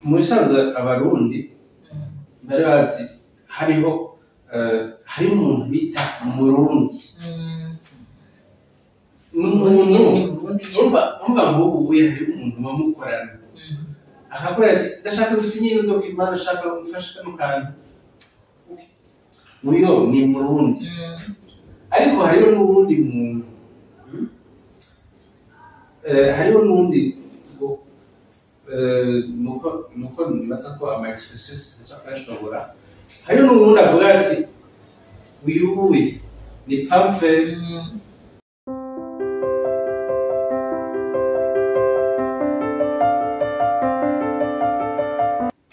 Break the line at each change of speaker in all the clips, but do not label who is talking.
Mu bisanzwe Abarundi bari bazi hariho hari umuntu bita Umurundi. N'umuntu umva nk'ubu ubuye hariho umuntu muba mukorana akakubwira ati ndashaka gusinya ino document, ndashaka gufasha kano kantu, uyo ni Murundi. Ariko hariho n'uwundi muntu, hariho n'uwundi ngo nuko nibaza ko ama expressions nza kuyashobora. Hariho n'uwundi avuga ati uyu ni pfapfe.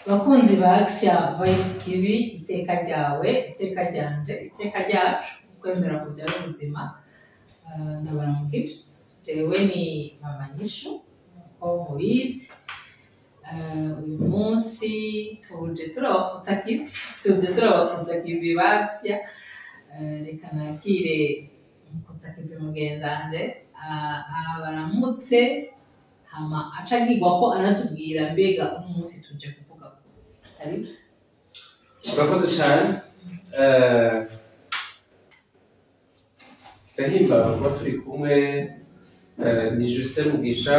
Bakunzi ba Axia Vibes TV, iteka ryawe, iteka ryanje, iteka ryacu, ukwemera kubyara ubuzima. Ndabaramukije, jewe ni Mama Nyishu nkuko mubizi. Uyu munsi tuje turabakutsa kivi, tuje turabakutsa kivi ba Axia. Reka nakire umukutsa kivi mugenzanje abaramutse, hama aca agirwa ko anatubwira mbega uno munsi tuje kuvuga ari.
Urakoze cyane. Ndahimba kuba turi kumwe. Ni Justin Mugisha.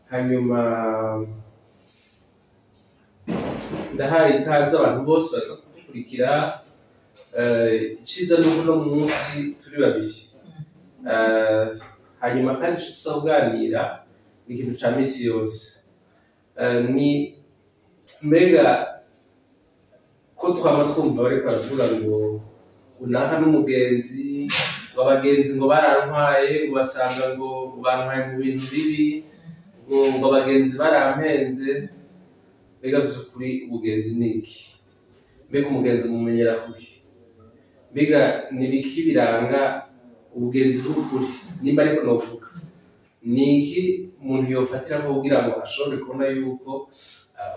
Hanyuma ndahaye ikaze abantu bose baza kudukurikira. Iciza nuko uno munsi turi babiri. Hanyuma kandi ico tuza kuganira ni ikintu ca misi yose. Ni mbega ko twama twumva bariko baravuga ngo unaka n'umugenzi, ngo abagenzi ngo barantwaye, ngo basanga ngo bantwaye mu bintu bibi, ngo abagenzi barampenze. Mbega vy'ukuri ubugenzi ni iki? Mbega umugenzi mumenyera kuki? Mbega ni ibiki biranga ubugenzi bw'ukuri? Nimba ariko novuga, ni iki umuntu yofatirako kugira ngo ashobore kubona yuko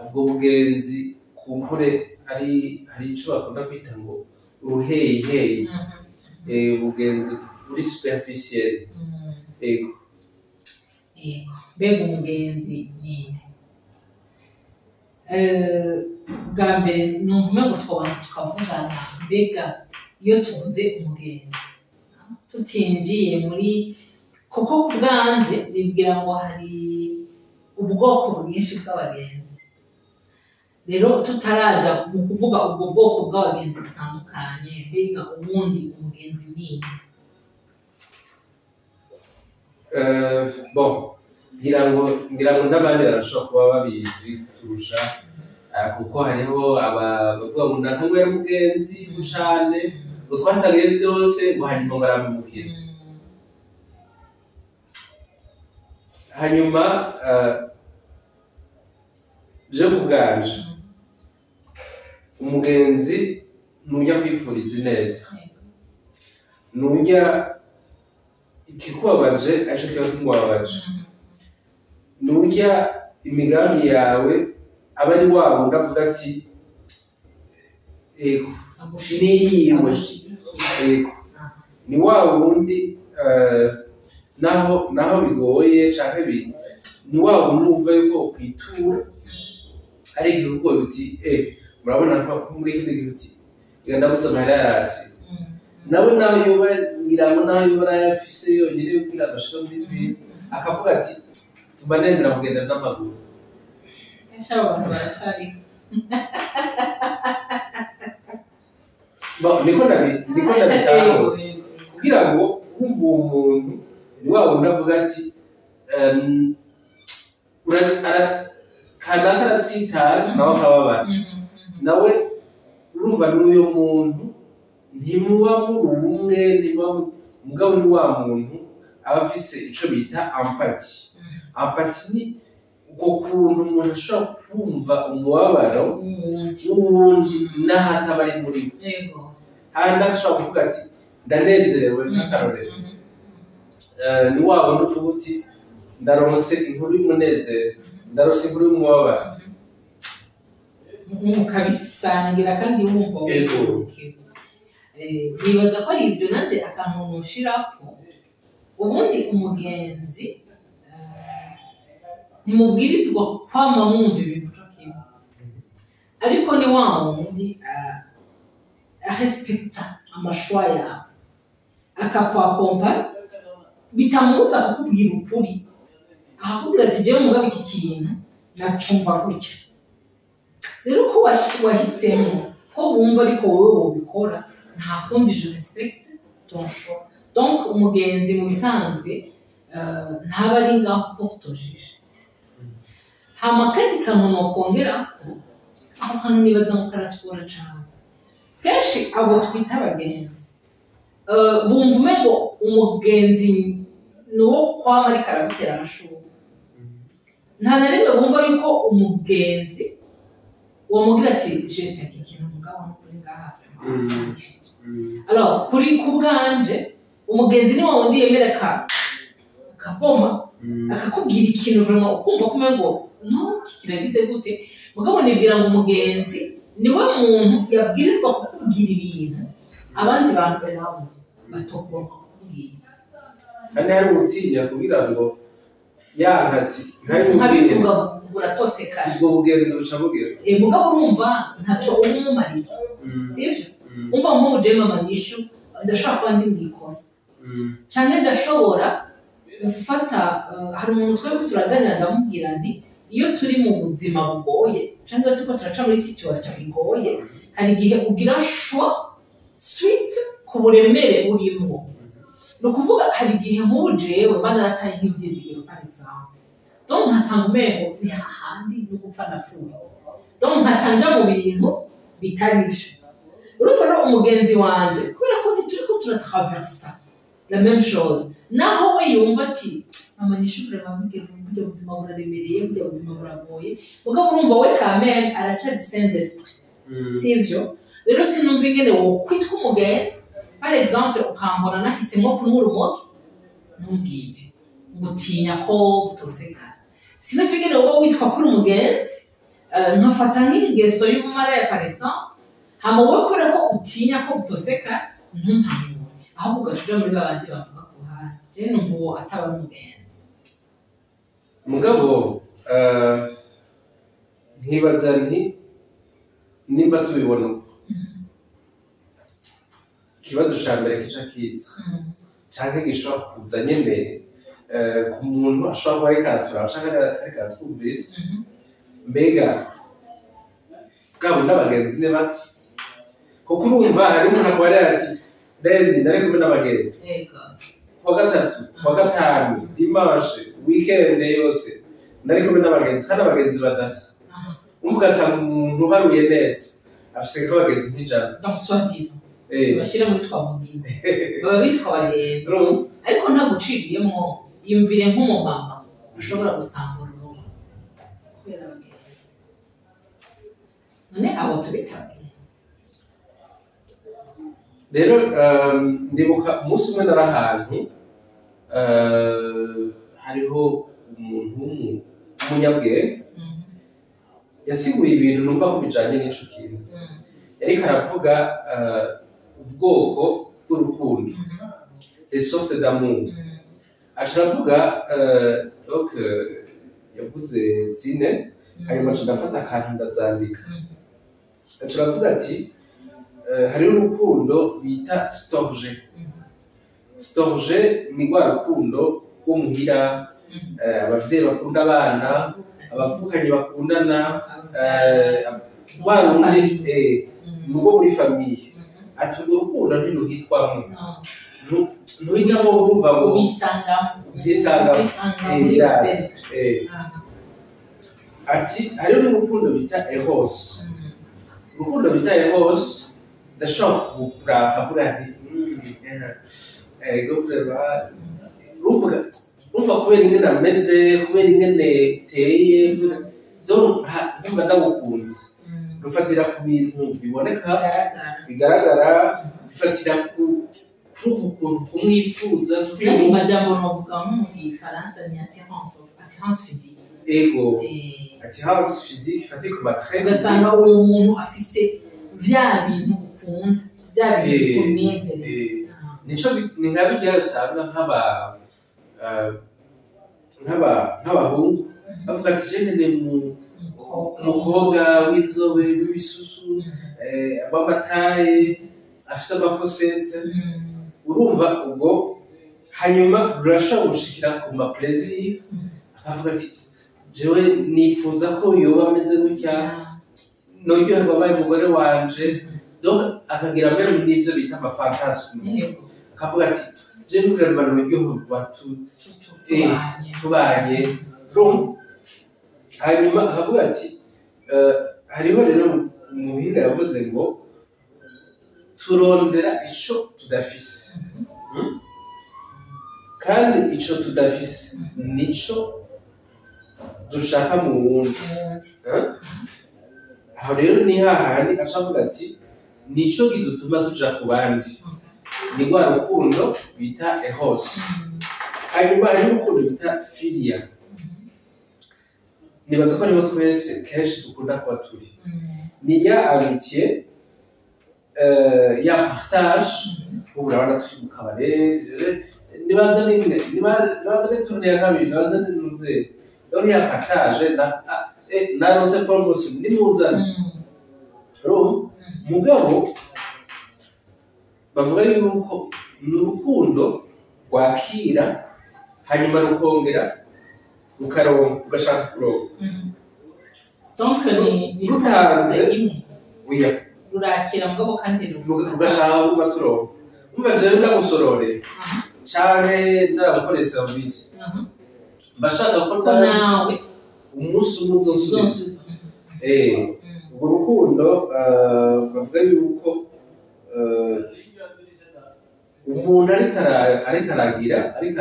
ubwo bugenzi kumbure hari ico bakunda kwita ngo uruheyiheyi, ubugenzi buri superficiel. Ego.
Yego, mbega umugenzi ninde? Bwa mbere numva umengo twobanza tukavugana mbega iyo tuvuze umugenzi tutinjiye muri, kuko ku bwanje nibwira ngo hari ubwoko bwinshi bw'abagenzi. Rero tutaraja mu kuvuga ubwo bwoko bw'abagenzi butandukanye, mbega ubundi umugenzi ninde?
Bon, ngira ngo n'abandi barashobora kuba babizi kuturusha, kuko hariho bavuga ngo naka ngo yari umugenzi cane, ngo twasangiye vyose, ngo hanyuma ngo arampemukira. Hanyuma je ku bwanje, umugenzi nujya kwifuriza ineza, nujya ikikubabaje arico kiba kimubabaje, nujya imigambi yawe aba ari wa wundi avuga ati ego niyiwe, ego ni wa wundi naho bigoye canke ni wa wundi wumva yuko ukwitura ari ikikugoye uti murabona ko muri kino gihe uti reka ndabuze amahera yarasi, nawe naho yoba ngira ngo naho yoba arayafise yonyene yo kugira ngo ashike muri ville, akavuga ati vuba nemera kugenda n'amaguru.
Ese abo bantu baracariho?
Bon, niko ndabitahura, kugira ngo wumva uwo muntu ni wa wundi avuga ati kanaka aratsitara nawe akababara, nawe urumva n'uyo muntu ntimuba muri ubumwe, ntimuba mugabo ni wa muntu aba afise ico bita empathie. Empathie ni uko kuntu umuntu ashobora kumva umubabaro w'uwundi n'aho ataba ari muri we, handi ashobora kuvuga ati ndanezerewe nk'akarorero. Ni wa wundi uvuga uti ndaronse inkuru y'umunezero, ndaronse inkuru y'umubabaro,
mukabisangira kandi wumva wurukiwe. Nibaza ko ari ibyo nanje akantu nushirako. Ubundi umugenzi ntimubwirizwa kwama mwumva ibintu co. Ariko ni wa wundi arespekta ama choix yawe, akakwakompa, bitamubuza kukubwira ukuri, akakubwira ati: "Jewe mugabo iki kintu nacumva gutya." Rero ko wahisemo ko wumva ariko wowe wobikora, nta kundi, je respecte ton choix. Donc umugenzi mu bisanzwe ntaba ari ngaho pour te juger. Hama akandi kantu nokongerako, ako kantu nibaza ngo karatugora cane. Kenshi abo twita abagenzi bumva umengo umugenzi ni uwo kwama ariko aragutera amashurwe. Nta na rimwe bumva yuko umugenzi wamubwira ati: "Juste iki kintu mugabo nukuri ngaha vraiment wasangishije." Alors kuri ku bwanje, umugenzi ni wa wundi yemera akaboma, akakubwira ikintu vraiment ukumva ko umengo no kiragize gute. Mugabo nibwira ngo umugenzi niwe muntu yabwirizwa kukubwira ibintu abandi bantu around batogomba kukubwira.
Kandi hari utinya kugira ngo yanka ati nkabimubwire.
Nkabivuga buratosekara.
Ubwo bugenzi buca bugera.
Eh, mugabo urumva ntaco uba umumariye, sivyo? Umva, nk'ubu jewe mama Nyishu ndashobora kuba ndi mu ikosa, canke ndashobora gufata hari umuntu twebwe turaganira, ndamubwira nti iyo turi mu buzima bugoye canke iyo turiko turaca muri situation igoye, hari igihe ugira choix suite ku buremere urimwo. Ni ukuvuga hari igihe nk'ubu jewe mba narataye nk'ivyizigiro, par exemple, donc nkasanga umengo ni hahandi no gupfa napfuye, donc nkaca nja mu bintu bitari vyo. Urumva rero umugenzi wanje, kubera ko ntituriko turatraversa la même chose, naho we yumva ati: "Mama Nyishu, vraiment burya buzima buraremereye, burya buzima buragoye," mugabo urumva we quand même aracari sain d'esprit, sivyo? Rero sinumva ingene wokwitwa umugenzi, par exemple ukambona nahisemwo kunywa urumogi, ntumbwire ngo utinya ko butosekana. Sinumva ingene woba witwa kuri umugenzi, nkafata nk'ingeso y'ubumaraya, par exemple, hama wowe kubera ko utinya ko butosekana ntumpanure, ahubwo ugaca uja muri babandi bavuga ku ruhande. Jewe numva uwo ataba ari umugenzi.
Mugabo nkibaza nti nimba tubibona uko, ikibazo ca mbere kica kiza canke gishobora kuza nyene ku muntu ashobora kuba ariko araturaba canke ariko aratwumviriza: mbega bwa bundi abagenzi ni bake? Kuko urumva hari umuntu akaba ari ati: "Rendi nari kumwe n'abagenzi kuwa gatatu, kuwa gatanu, dimanche, weekend yose nari kumwe n'abagenzi, kandi abagenzi badasa." Umva, ugasanga umuntu uharuye neza afise nk'abagenzi nk'100.
Donc soi-disant tubashyire muri twa mugina baba bitwa abagenzi.
Urumva?
Ariko nta guciriyemwo, yumvire nk'umumama ushobora gusambura urugo kubera abagenzi. None abo tubita abagenzi?
Rero ndibuka umunsi umwe nari ahantu, hariho umuntu w'umunyabwenge yasiguye ibintu numva ko bijanye n'ico kintu. Yariko aravuga ubwoko bw'urukundo, les sortes d'amour. Aca aravuga donc yavuze zine, hanyuma aca ndafata akantu ndazandika. Aca aravuga ati hariho urukundo bita storge. Storge ni rwa rukundo rwo muhira, abavyeyi bakunda abana, abavukanyi bakundana, rwa rundi ni urwo muri famille. Ati urwo rukundo ntiruhitwamwo. Ntuhitamwo, urumva ngo
ubisangamo.
Uvyisangamo.
Ubisangamo muri
Birazi.
wese.
Ati hariho n'urukundo bita eros. Urukundo bita eros, ndashobora kukuraba nkavuga nti ego vraiment." Urumva, urumva kubera ingene ameze, kubera ingene uteye, donc ndumva ndagukunze. Rufatira ku bintu biboneka,
bigaragara.
Bigaragara, bifatira ku kuri uku kuntu kumwifuza.
Yandi majambo novuga nko mu gifaransa ni attirance physique.
Ego, attirance physique ifatiye ku ma traits.
Ugasanga uwo muntu afise vya bintu ukunda, vya bintu bikunezereza.
Nico ni nka birya usanga nk'abahungu bavuga ati: "Je nkeneye mu
Umukobwa. Umukobwa.
Umukobwa w'inzobe, w'ibisusu, w'ama taille, afise ama fossettes. Urumva ubwo hanyuma rurashobora gushikira ku ma plaisir, akavuga ati: "Jewe nifuza ko yoba ameze gutya, noryoherwa abaye umugore wanje." Donc akagira même n'ivyo bita ama fantasmes, akavuga ati: "Jewe vraiment noryoherwa
Tubanye.
tubanye." Urumva? Hanyuma akavuga ati hariho rero umuhinga yavuze ngo turondera ico tudafise. Kandi ico tudafise nico dushaka mu wundi.
Uwundi.
Eh? Aho rero ni hahandi aca avuga ati nico kidutuma tuja ku bandi, ni rwa rukundo bita eros. Hanyuma hariho urukundo bita philia. Nibaza ko ariho twese kenshi dukunda kuba turi. Ni ya amitié, ya partage. Ubu urabona turi mu kabare, nibaza nimwe nibaza ni tournée ya kabiri, nibaza ni ntuze. Donc ya partage na naronse promotion, nimuzane. Urumva? Mugabo bavuga yuko ni urukundo rwakira, hanyuma rukongera rukaronka, ugashaka kuronka.
Donc ni
Rutanze.
sens imwe.
Oya.
Rurakira mugabo kandi
ugashaka kuguma turonka. Umva, jewe ndagusororeye canke ndaragukoreye service, mba shaka ko
ko nawe
umunsi umwe uzonsubiza.
Uzonsubiza.
Urwo rukundo, bavuga yuko umuntu ariko aragira, ariko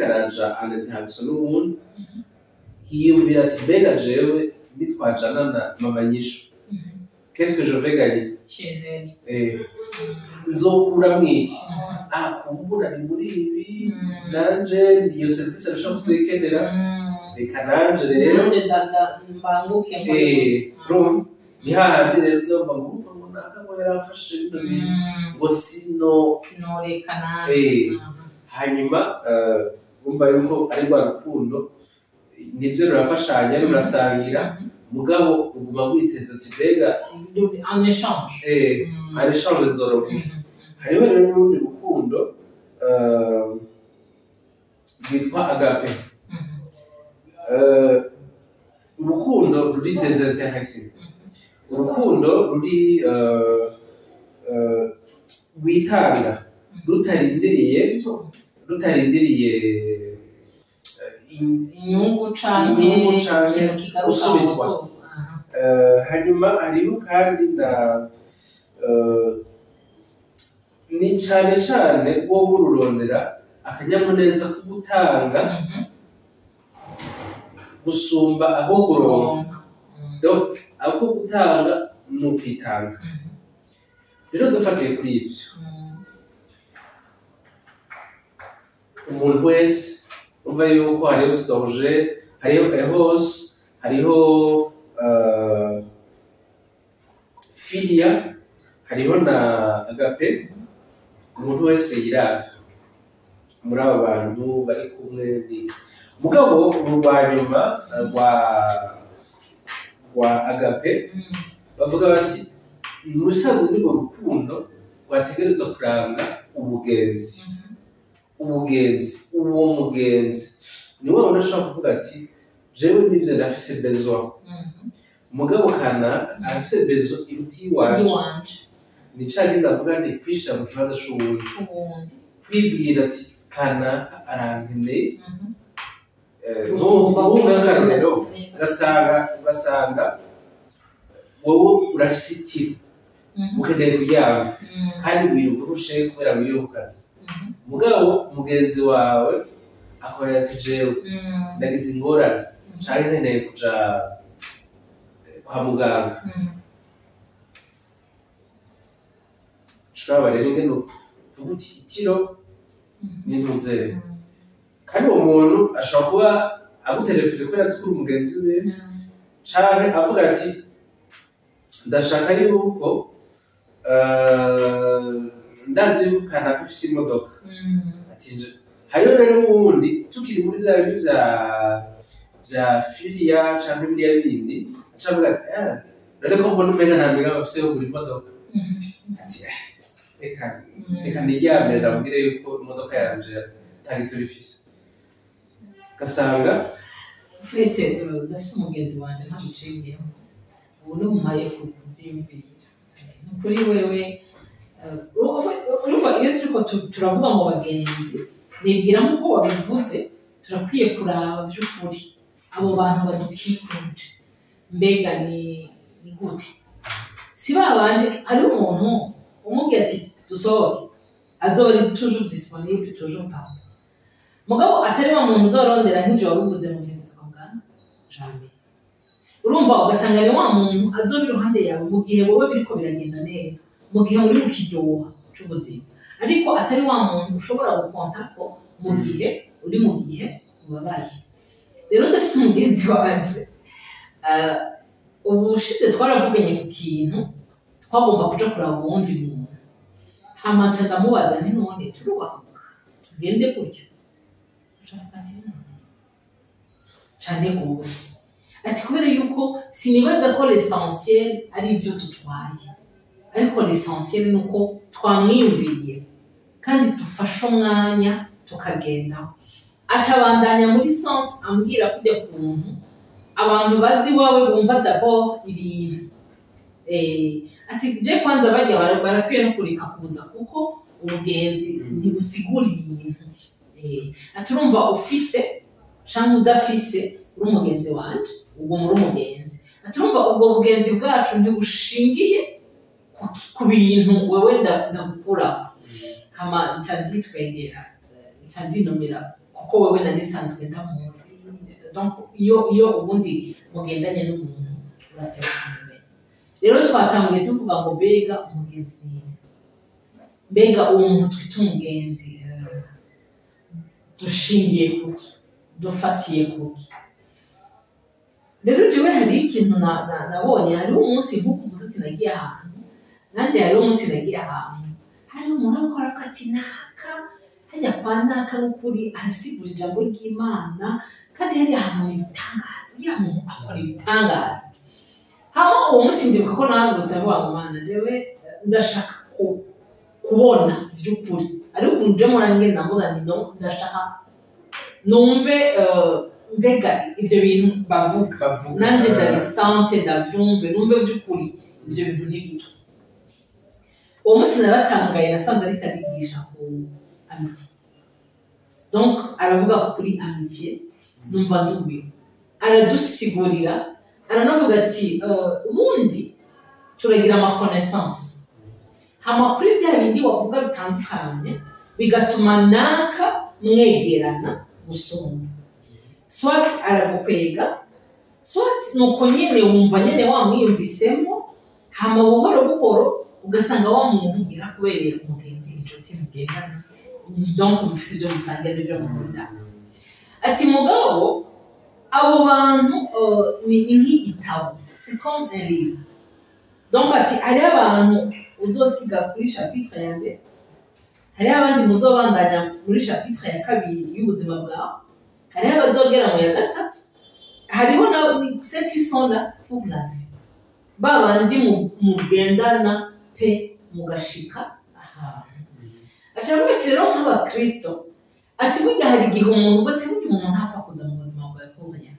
araja en interaction n'uwundi, yiyumvira ati: "Mbega jewe nitwajana na mama Nyishu, qu'est-ce que je vais gagner?"
Chez elle.
Nzokuramwo iki? Ah, kumbura ni muri ibi, nanje iyo serivisi arashobora kuzoyikenera, reka nanje rero
nanje mbanguke nkore gutya.
Urumva? Ni hahandi rero uzumva ngo urumva ngo naka ngo yaramfashije bino bintu, ngo sino
sinoreka nanje.
Hanyuma urumva yuko ari rwa rukundo, nibyo, rurafashanya, rurasangira, mugabo uguma witeze uti: "Mbega
En échange.
En échange nzoronka iki?" Hariho rero n'urundi rukundo rwitwa agape. Urukundo ruri désintéressé, urukundo ruri rwitanga rutarindiriye
inyungu canke
inyungu canke
ikintu kigaruka
gusubizwa.
Mu aha.
Hanyuma hariho kandi na ni cane cane rwoba rurondera akanyamuneza ko gutanga gusumba aho kuronka.
Kuronka.
Donc ako gutanga ni ukwitanga. Rero dufatiye kuri ivyo, umuntu wese umva yuko hariho storge, hariho eros, hariho philia, hariho na agape, umuntu wese yiraba muri abo bantu bari kumwe. Ni mugabo uru rwa nyuma, rwa agape, bavuga bati mu bisanzwe nirwo rukundo rwategerezwa kuranga ubugenzi. Ubugenzi, uwo mugenzi ni wa wundi ashobora kuvuga ati: "Jewe nivyo ndafise besoin, mugabo kanaka arafise besoin iruta iyiwanje."
Iwanje.
Ni ca kindi ndavuga nti kwishira mu kibanza c'uwundi,
Ubundi.
kwibwira ati: "Kanaka arankeneye."
Gusumba.
Nk'ubu nk'akarorero, ugasanga wowe urafise itiro, ukeneye kuryama, kandi wirirwa urushe kubera wiriwe ku kazi, mugabo mugenzi wawe akaba ati: "Jewe ndagize ingorane canke nkeneye kuja kwa muganga." Ushobora rero ingene uvuga uti itiro n'intunzere, kandi uwo muntu ashobora kuba agutelefone kubera azi ko uri umugenzi we, canke avuga ati: "Ndashaka yuko ndazi yuko kanaka afise imodoka." Ati: "Hariho rero n'uwundi tukiri muri vya bindi vya Vya filiya canke biriya bindi, aca avuga ati: "Eh, none ko mbona umenga nta migambi afise yo kugura imodoka?" Ati: "Eh, reka reka niryamire, ndamubwire yuko imodoka yanje ata gitoro ifise." Ugasanga
Ufite, ndafise umugenzi wanje, ntamuciyemo, ubu numuhaye kubyiyumvira. Ni ukuri wewe, urumva iyo turiko turavuga ngo bagenzi, nibwira nk'uko wabivuze, turakwiye kuraba vy'ukuri abo bantu badukikuje, mbega ni gute? Si ba bandi, hariho umuntu umubwiye ati dusohoke, azoba ari toujours disponible, toujours partant, mugabo atari wa muntu uzorondera nk'ivyo wabivuze mu bintu bwana, jamais. Urumva, ugasanga ni wa muntu azoba iruhande yawe mu gihe wowe biriko biragenda neza, mu gihe muri mu kiryoha c'ubuzima, ariko atari wa muntu ushobora gukonta ko mu gihe uri mu gihe ubabaye. Rero ndafise umugenzi wanje, ubushize twaravuganye ku kintu, twagomba kuja kuraba uwundi muntu, hama nca ndamubaza nti: "None turubahuka tugende gutyo?" Aca avuga ati: "Cane gose." Ati: "Kubera yuko sinibaza ko l'essentiel ari ivyo tutwaye, ariko l'essentiel ni uko twamwiyumviriye kandi dufashe umwanya tukagendaho." Aca abandanya muri sens ambwira kujya kuntu abantu bazi iwawe bumva d'abord ibintu. Ati: "Je kwanza barya barakwiye no kureka kuza, kuko ubugenzi ntibusigura ibintu." Ati: "Urumva, ufise canke udafise, uri umugenzi wanje, ubwo muri umugenzi." Ati: "Urumva, ubwo bugenzi bwacu ntibushingiye ku bintu wewe ndagukuraho." Hama nca nditwengera, nca ndinumira, kuko wewe nari nsanzwe ndamuzi. Donc iyo ubundi mugendanye n'umuntu, urateba kumumenya. Rero twatanguye tuvuga ngo mbega umugenzi ninde? Mbega uwo muntu twita umugenzi, dushingiye kuki? Dufatiye kuki? Rero jewe hariho ikintu nabonye. Hariho umunsi, nk'uko uvuze uti nagiye ahantu, nanjye hariho umunsi nagiye ahantu, hariho umuntu ariko aravuga ati: "Naka hajya kwa naka n'ukuri arasigura ijambo ry'Imana, kandi hariya hantu ni ibitangaza, uriya muntu akora ibitangaza." Hama uwo munsi ndibuka ko nahagurutse avuga ngo: "Mana, jewe ndashaka kubona vy'ukuri." Ariko ukuntu je mpora ngenda mvuga nti: "No, ndashaka numve, mbega ivyo bintu bavuga
bavuga
nanjye ndabisante, ndavyumve, numve vy'ukuri ivyo bintu ni biki." Uwo munsi naratangaye, nasanze ariko arigisha ku amitié. Donc aravuga kuri amitié, numva ndumiwe. Aradusigurira, aranavuga ati: "Ubundi turagira ama connaissance, hama kuri bya bindi wavuga bitandukanye, bigatuma naka mwegerana gusumba, soit aragukwega, soit nuko nyene wumva nyene wamwiyumvisemo, hama buhoro buhoro ugasanga wa muntu yarakubereye umugenzi, inshuti mugendana, donc mufise ibyo musangira n'ibyo mukundana." Ati: "Mugabo abo bantu, ni nk'igitabo, c'est comme un livre." Donc ati: "Hariho abantu uzosiga kuri chapitre ya mbere, hariho abandi muzobandanya muri chapitre ya kabiri y'ubuzima bwawe, hariho abazogera mu ya gatatu, hariho na ceux qui sont là pour la vie, ba bandi mugendana pe mugashika ahantu." Aca avuga ati: "Rero nk'abakristo," ati, "burya hari igihe umuntu ubwo," ati, "burya umuntu ntapfa kuza mu buzima bwawe pour rien,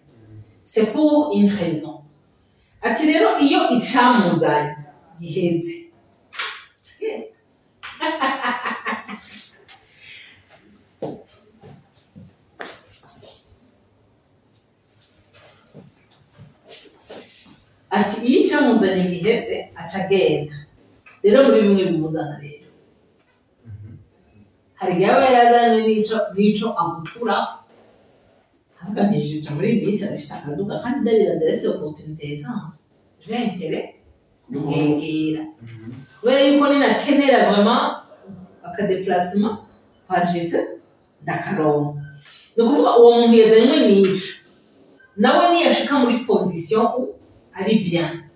c'est pour une raison." Ati: "Rero iyo icamuzanye giheze, kigenda." Ati: "Iyo icamuzanye giheze, aca agenda." Rero muri bimwe bimuzana, rero hari igihe aba yarazanywe n'ico agukuraho, avuga nti: "Jisha muri iyi minsi arafise akaduga, kandi ndabiravye arafise opportunité essence, j'ai intérêt kumwegera, kubera yuko ninakenera vraiment aka déplacement kwa Justin ndakaronka." Ni ukuvuga uwo muntu yazanywe n'ico, nawe niyashika muri position u ari bien,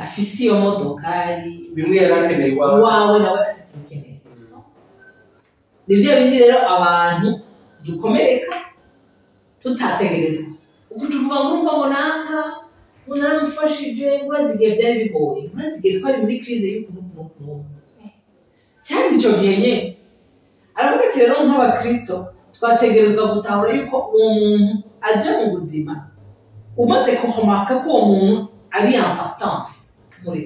afise iyo modokari,
bimwe yari akeneye iwawe,
iwawe nawe atakimukeneye. Ni bya bindi rero abantu dukomereka tutategerezwa. Ukuca uvuga ngo urumva ngo naka ngo naramufashije, ngo urazi igihe byari bigoye, urazi igihe twari muri crise y'ukuntu n'ukuntu. Cyari icyo gihe nyine. Aravuga ati rero nk'abakristo twategerezwa gutahura yuko uwo muntu aje mu buzima, umaze kuremarka ko uwo muntu ari importance muri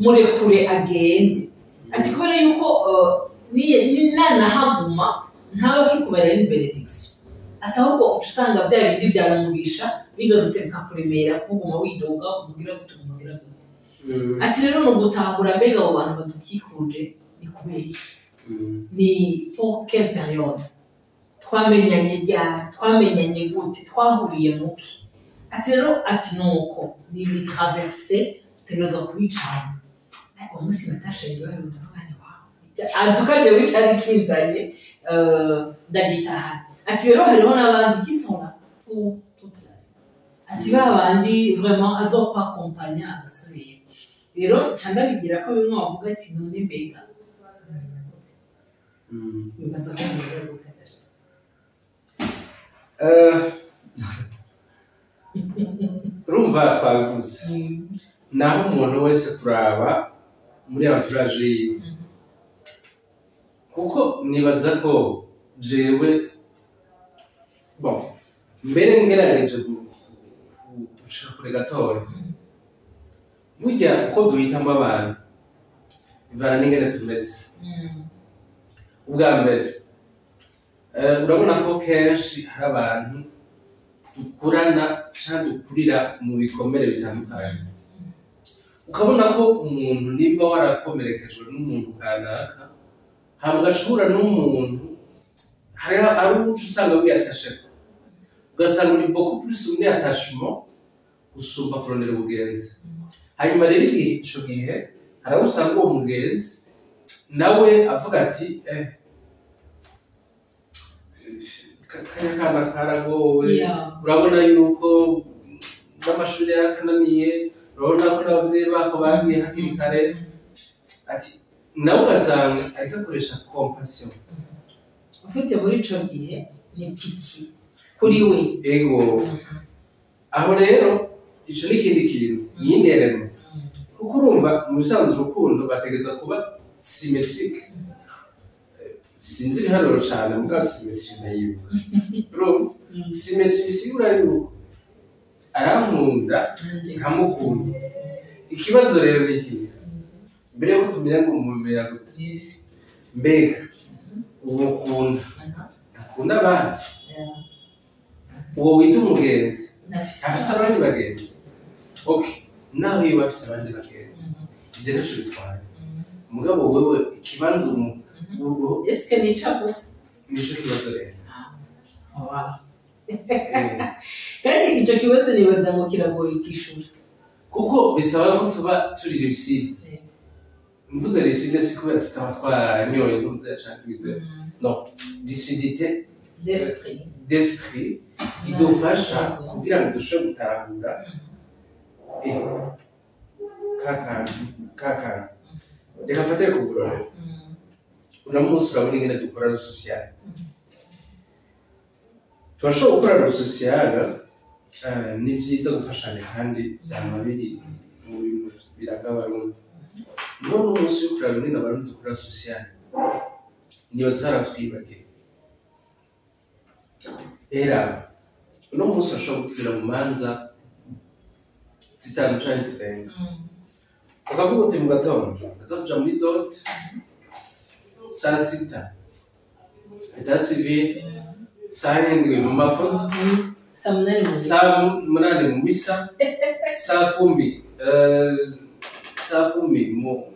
murekure agende. Ati kubera yuko nanahaguma ntaba akikubereye ni bénédiction. Ati ahubwo uca usanga bya bindi byaramugisha bigarutse bikakuremera, kuguma widoga, umugira gute, umugira gute. Ati rero ni ugutahura mbega abo bantu badukikuje ni kubera iki, ni pour quelle période, twamenyanye ryari, twamenyanye gute, twahuriye muki. Ati rero ati nuko ni traversée tutegerezwa kubicana. Uwo munsi natashe ndyohewe, ndavuga nti wow, antuka jewe cari kinzanye, ndagitahana. Ati rero hariho n'abandi qui sont là pour toute la vie. Ati ba bandi vraiment azokwakompanya agasubira. Rero nca ndabigira ko bimwe bavuga ati none mbega bibaza ko mumenya gute?
Urumva twabivuze, naho umuntu wese kuraba muri entourage yiwe, kuko nibaza ko jewe, bon, mbere ngerageje gushika kure gatoya, burya uko duhitamo abantu bivana n'ingene tumeze. Ubwa mbere, urabona ko kenshi hari abantu dukurana canke dukurira mu bikomere bitandukanye, ukabona ko umuntu nimba warakomerekejwe n'umuntu kanaka, hama ugacura n'umuntu hariho ari uca usanga wiyatasheko, ugasanga uri beaucoup plus muri attachement gusumba kurondera ubugenzi. Hanyuma rero igihe ico gihe hari abo usanga uwo mugenzi nawe avuga ati kariya kana karagowe, urabona yuko n'amashuri yarakananiye, urabona ko n'abavyeyi bako bagiye hakiri kare. Ati nawe ugasanga ariko akoresha compassion.
Ufite muri ico gihe ni pitié kuri we.
Ego, aho rero ico ni ikindi kintu, ni iyindi kuko urumva mu bisanzwe urukundo bategeza kuba symétrique. Sinzi ibiharuro cane, muga symétrie ndayibuka. Urumva symétrie bisigura yuko arankunda nkamukunda. Ikibazo rero ni ikihe? Mbere yuko tumenya ngo mumenya gute, mbega uwo ukunda akunda abandi? Uwo wita umugenzi afise abandi bagenzi? Okay, nawe yiwe afise abandi bagenzi, ivyo ntaco bitwaye. Mugabo wewe ikibanza
Eske nicapo?
Nico kibazo rero.
Kandi ico kibazo nibaza ngo kiragoye kwishura.
Kuko bisaba ko tuba turi lucide. Mvuze lucide si kubera tutaba twanyoye ntuze canke tugize, no, lucidité
d'esprit.
D'esprit idufasha kugira ngo dushobore gutahura ka kantu ka kantu. Reka mfatire ku burorero. Uno munsi urabona ingene dukora le social. Turashobora gukora le social, ni vyiza gufashanya kandi vyama biri mu bintu biranga Abarundi. None umunsi wo kuraba ingene Abarundi dukora social, nibaza haratwibagiwe. Era uno munsi urashobora gutwira mu manza zitanu canke zirenga, ukavuga uti mu gatondo aza kuja muri dot, saa sita état civil, saa ndwi mu mafoto,
Saa munani mu
saa munani mu misa, saa kumi saa 10 mu,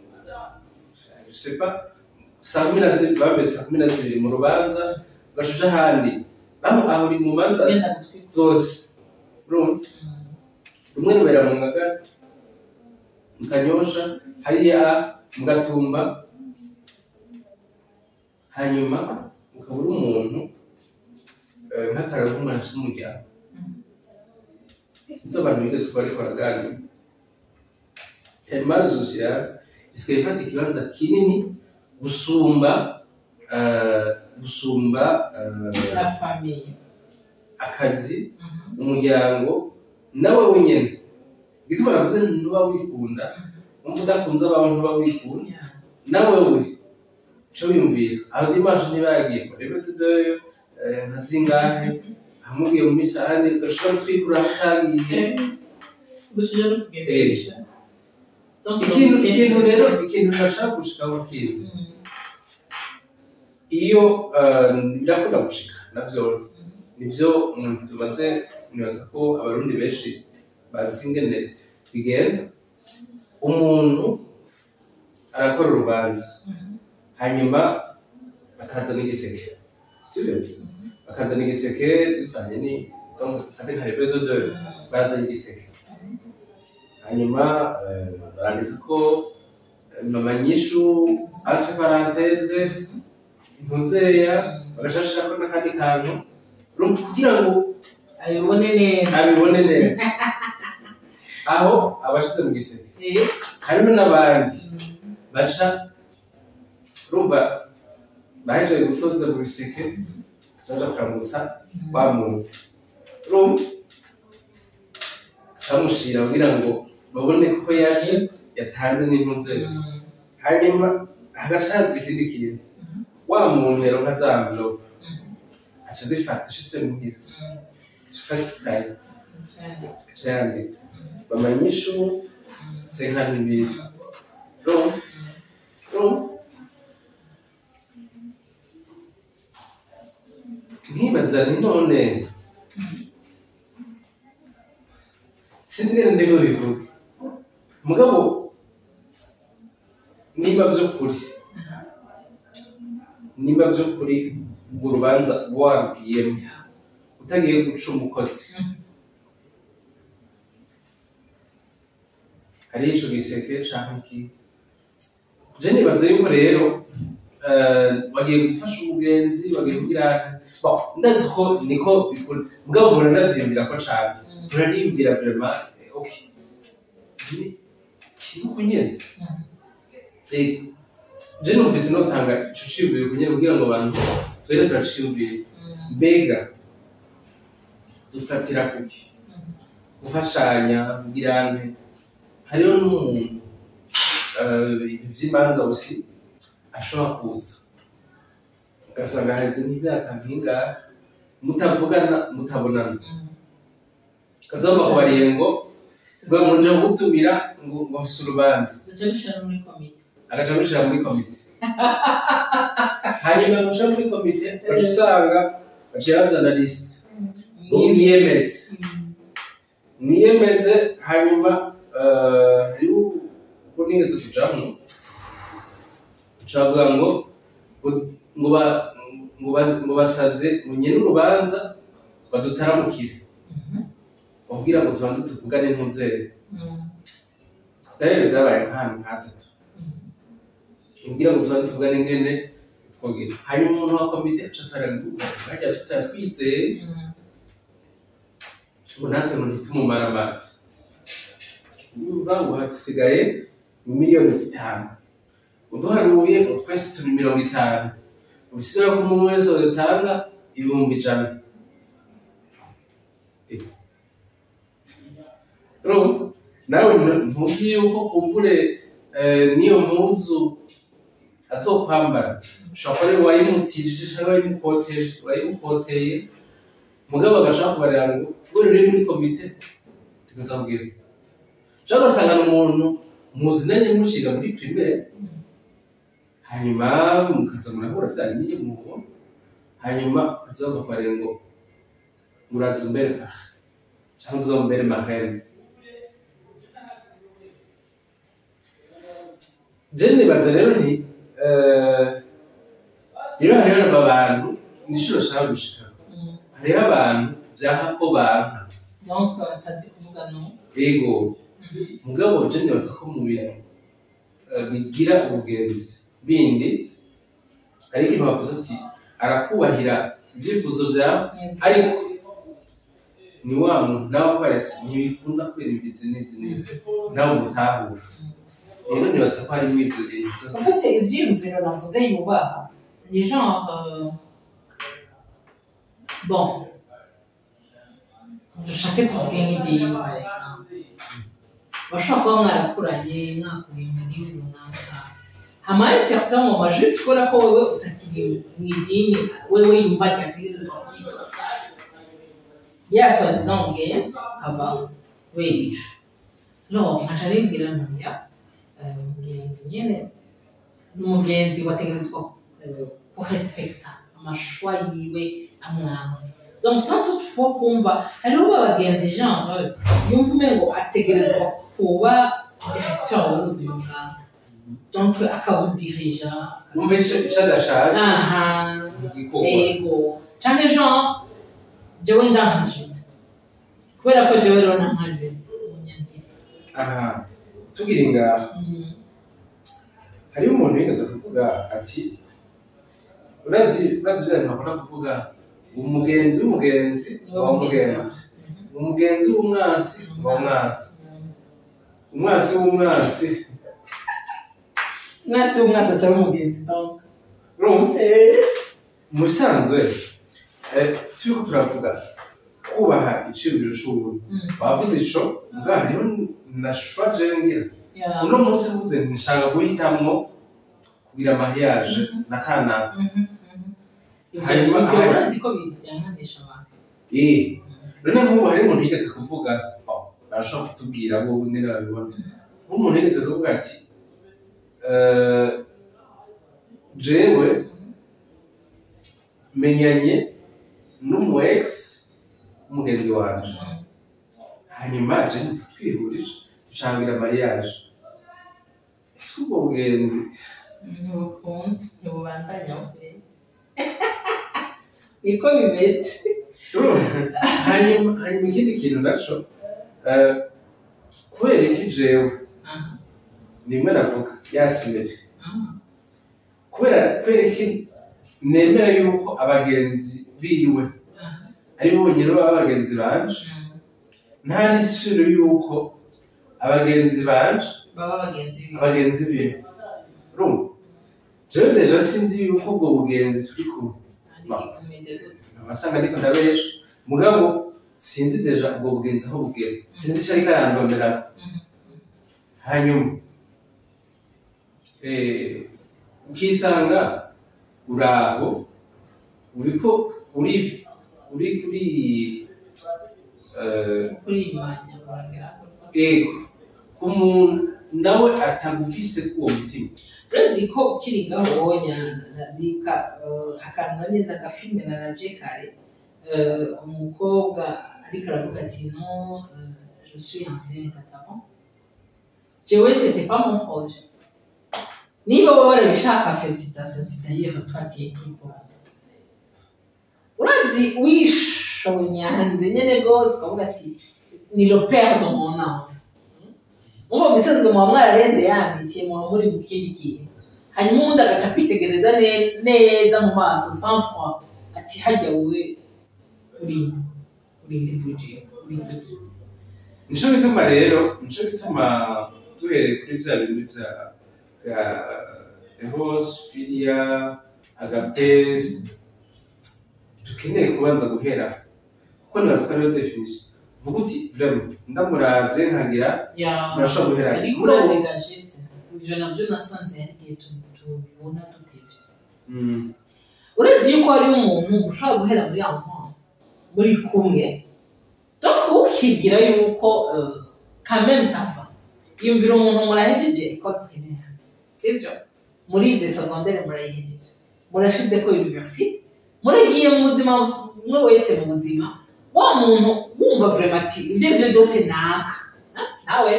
je sais pas, saa 12 bambe, saa 12 mu rubanza, ugaca uja ahandi. Bamwe aho uri mu manza
Genda gutwika.
zose. Urumva rumwe rubera mu Ngagara, mu Kanyosha, hariya mu Gatumba, hanyuma ukaba uri umuntu, nk'akararo k'umuntu afise umuryango. Sinzi abantu bigeze kuba ariko baraganira, tellement social isigaye ifata ikibanza kinini gusumba
La famille.
Akazi, umuryango, nawe wenyine. Igituma navuze ntuba wikunda, wumva udakunze abawe ntuba wikunda. Nawe we ico wiyumvira aho dimanche niba yagiye muri betudeyo nka zingahe, amubwiye mu misahani ugashobora gutwikura aho utagiye.
Gushija no kugendesha. Donc,
Ikintu rero, ikintu nashaka gushikaho, kintu iyo birakunda gushika navyo, nivyo umuntu tumaze nibaza ko Abarundi benshi bazi ingene bigenda. Umuntu arakora urubanza, hanyuma bakazana igiseke, sibyo? Bakazana igiseke bivanye ni, donc fate nka levée de deuil, barazana igiseke, hanyuma barandika ko mama Nyishu, entre parenthèse, impunzeya, bagashashirako n'akandi kantu. Urumva, kugira ngo
abibone neza.
Abibone neza aho abashize mu giseke. Hariho n'abandi baca, urumva, bahejeje gutoza mu biseke, baca kuramutsa wa muntu, urumva, bamushira kugira ngo babone ko yaje yatanze n'impunzeya. Hanyuma hagaca haza ikindi kintu: wa muntu yaronka za enveloppe, aca azifata ashitse muhira, aca afata ikaye, aca yandika mama Nyishu 52. Urumva, urumva, nkibaza nti none sinzi ingene ndiko bivuge, mugabo niba vy'ukuri urwo rubanza wabwiyemo utagiye guca umukozi, hariho ico giseke canke iki, je nibaza yuko rero bagiye gufasha umugenzi, bagiye kugira. Bon, ndazi ko niko bikora, mugabo mpora ndavyiyumvira ko cane, murariyumvira vraiment, okay, kibuku nyene. Je numvise notanga ico ciyumviro kunyene kugira ngo abantu twere turaciyumvire. Mbega dufatira kuki gufashanya kugirane? Hariho n'umuntu, ibintu vy'imanza gusi, ashobora kuza ugasanga haheze nk'imyaka nk'ingahe mutavugana, mutabonana, ukazumva kubariye ngo nje kugutumira, ngo mfise urubanza.
Duce dushira no muri komite.
Agaca amushira muri komite. Hanyuma gushira muri komite, ugaca usanga baciye bazana liste ngo mwiyemeze, mwiyemeze. Hanyuma hariho ubwo nigeze kujamwo, bavuga ngo basavye ngo nyene urubanza badutaramukire kugira ngo tubanze tuvugane ntunzere. D'ailleurs vyabaye nk'ahantu nk'atatu, kugira ngo tubanze tuvugane ingene twogira. Hanyuma umuntu wa komite aca atwara ngo harya tutatwizeye, ngo natwe ngo ntitumumare amazi. Urumva, ngo hasigaye 5 miliyoni, uduharuye ngo twese turi 50, ubisigura ko umuntu wese yotanga 100,000. Urumva nawe ntuzi yuko kumbure n'iyo mpuzu azokwambara ushobora kuba ari wayimutijije canke wayimukoteje, wayimukoteye, mugabo agashaka kubarira ngo kubera uri muri komite tukaza kugira. Canke ugasanga ni umuntu muzinanye mushiga muri primaire, hanyuma mukaza murahura vya bindi mubona, hanyuma ukaza bakabarira ngo muraza umbere parrain canke uzombere marraine. Je nibaza rero nti rero hariho abantu, nishuro nshaka gushika, hariho abantu vyanka ko banka.
Donc atazi kuvuga no.
Ego, mugabo je nibaza ko mu bintu bigira ubugenzi bindi hari ikintu bavuze ati arakubahira ibyifuzo byawe, ariko ni wa muntu nawe akubwira ati ntibikunda kubera imbizi n'izi n'izi, nawe umutahura. Rero nibaza ko harimo ibyo bintu byose.
En fait, ivyiyumviro navuze yubaha ni genre bon. Dushake tuvuge nk'idini, par exemple. Bashobora kuba mwarakuranye, mwakuriye mu gihugu runaka, hama hari certain moment, juste kubera ko wewe utakiri mu idini wewe yumva ryategerezwa kwiga ya soi-disant mugenzi, akavaho kubera ico. No nkaca nibwira ntoya, umugenzi nyene ni umugenzi, wategerezwa kurespekta ama choix yiwe amwamwe, donc sans toutefois kumva hariho abagenzi genre yumva umengo ategerezwa kuba directeur w'ubuzima bwawe, donc akabudirija.
Wumva ico adashatse
aha
igikorwa.
Ego, canke genre jewe ndanka juste kubera ko jewe rero nanka juste umunyankiri.
Aha tugira ngaha, hariho umuntu yigeze kuvuga ati urazi bya bintu bakunda kuvuga, umugenzi w'umugenzi wa mugenzi, umugenzi w'umwansi wa mwansi, umwansi w'umwansi.
Umwansi w'umwansi aca aba umugenzi, donc.
Urumva, mu bisanzwe turiko turavuga kubaha iciyumviro c'uwundi. Wavuze ico, mbwa hariho na choix jewe ngira. Uno munsi mvuze nti nshaka guhitamwo kugira mariage na kanaka.
Ivyo
Hanyuma-
ivyo urazi ko bijyanganisha abantu.
None nk'ubu hari umuntu yigeze kuvuga, oh, barashobora kutubwira bo nyene babibona, nk'umuntu yigeze kuvuga ati jewe menyanye n'umu ex w'umugenzi wanje, hanyuma je numva twihurije ducangira mariage, ese ubwo bugenzi?
Ntibukunda, ntibubandanya bufe, niko bimeze.
Hanyuma ikindi kintu naco, kubera iki jewe nimwe navuga ya symétrie, kubera iki nemera yuko abagenzi biwe ari bo bonyene baba abagenzi banje, nta n'isura yuko abagenzi banje
baba bagenzi biwe?
Abagenzi biwe. Urumva, jewe déjà sinzi yuko ubwo bugenzi turi kumwe.
Ariko bumeze gute?
Abasanga ariko ndabesha, mugabo sinzi déjà ubwo bugenzi aho bugera, sinzi ico ariko arandonderako. Hanyuma ukisanga uraho uriko uri kuri
kurimanya uragera.
Ego, ku muntu nawe atagufise k'uwo mutima.
Urazi ko ukiri ngaho wonya ndibuka akantu nanjye ndagafilme naravye kare, umukobwa ariko aravuga ati: "Non, je suis enceinte avant, jewe c'était pas mon projet, niba wowe warabishaka, félicitations." Ati: "D'ailleurs toi tu es qui?" Urazi wishonyanze nyene rwose, ukavuga ati: "Ni le père de mon enfant." Muba mu bisanzwe muba mwararenze ya amitié, muba muri mu kindi kintu, hanyuma uwundi agaca kwitegereza neza mu maso, sans froid, ati: "Harya wowe urinde urinde kuri jewe, urinde iki?"
Nico gituma rero, nico gituma duhereye kuri vya bintu bya eros, philia, agape, dukeneye kubanza guhera, kuko nibaza ko ariyo définition vuga uti vraiment ndamuravye nkagira urashobora guhera.
Ariko urazi ga juste ivyo navyo nasanze hari igihe tubibona dutevye. Uretse yuko hariho umuntu ushobora guhera muri enfance muri kumwe, donc ukibwira yuko quand même ça va. Yumvira umuntu murahejeje école primaire, sivyo? Murize secondaire, murayihejeje, murashize ko université, muragiye mu buzima, umwe wese mu buzima. Wa muntu wumva vraiment ati ibyo aribyo byose naka. Nawe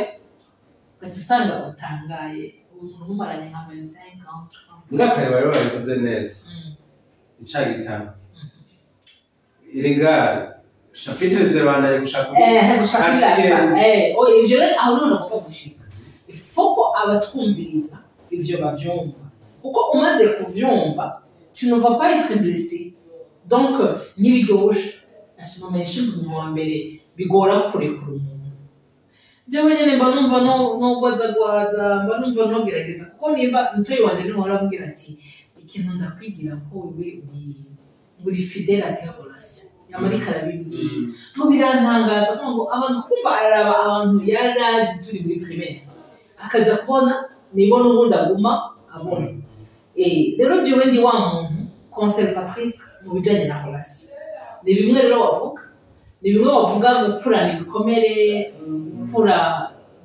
ugaca usanga utangaye umuntu mumaranye nka 25 ans, 30.
Mbwa kare bari babivuze neza. Ica gitabo erega chapitre zibandanye gushaka.
Gushaka
Ati,
irafa. Oya, ivyo rero aho none agomba gushika, ifo ko abatwumviriza ivyo bavyumva, kuko umaze kuvyumva tu ne vas pas être blessé, donc ntibiryoshe. Nashimamenyesha umuntu wa mbere bigora kurekura umuntu. Jewe nyene mba numva nogwazagwaza, mba numva nogerageza, kuko nimba mutoyi wanje niwe uhora ambwira ati: "Ikintu ndakwigira ko wewe uri fidèle à tes relations." Yamarika arabibwira ngo birantangaza ko ngo abantu kumva araraba abantu yarazi turi muri primaire, akaza kubona nibo n'ubundi aguma abona. Rero jewe ndi wa muntu conservatrice mu bijanye na relation. Ni bimwe rero wavuga, ni bimwe wavuga gukurana ibikomere, gukura,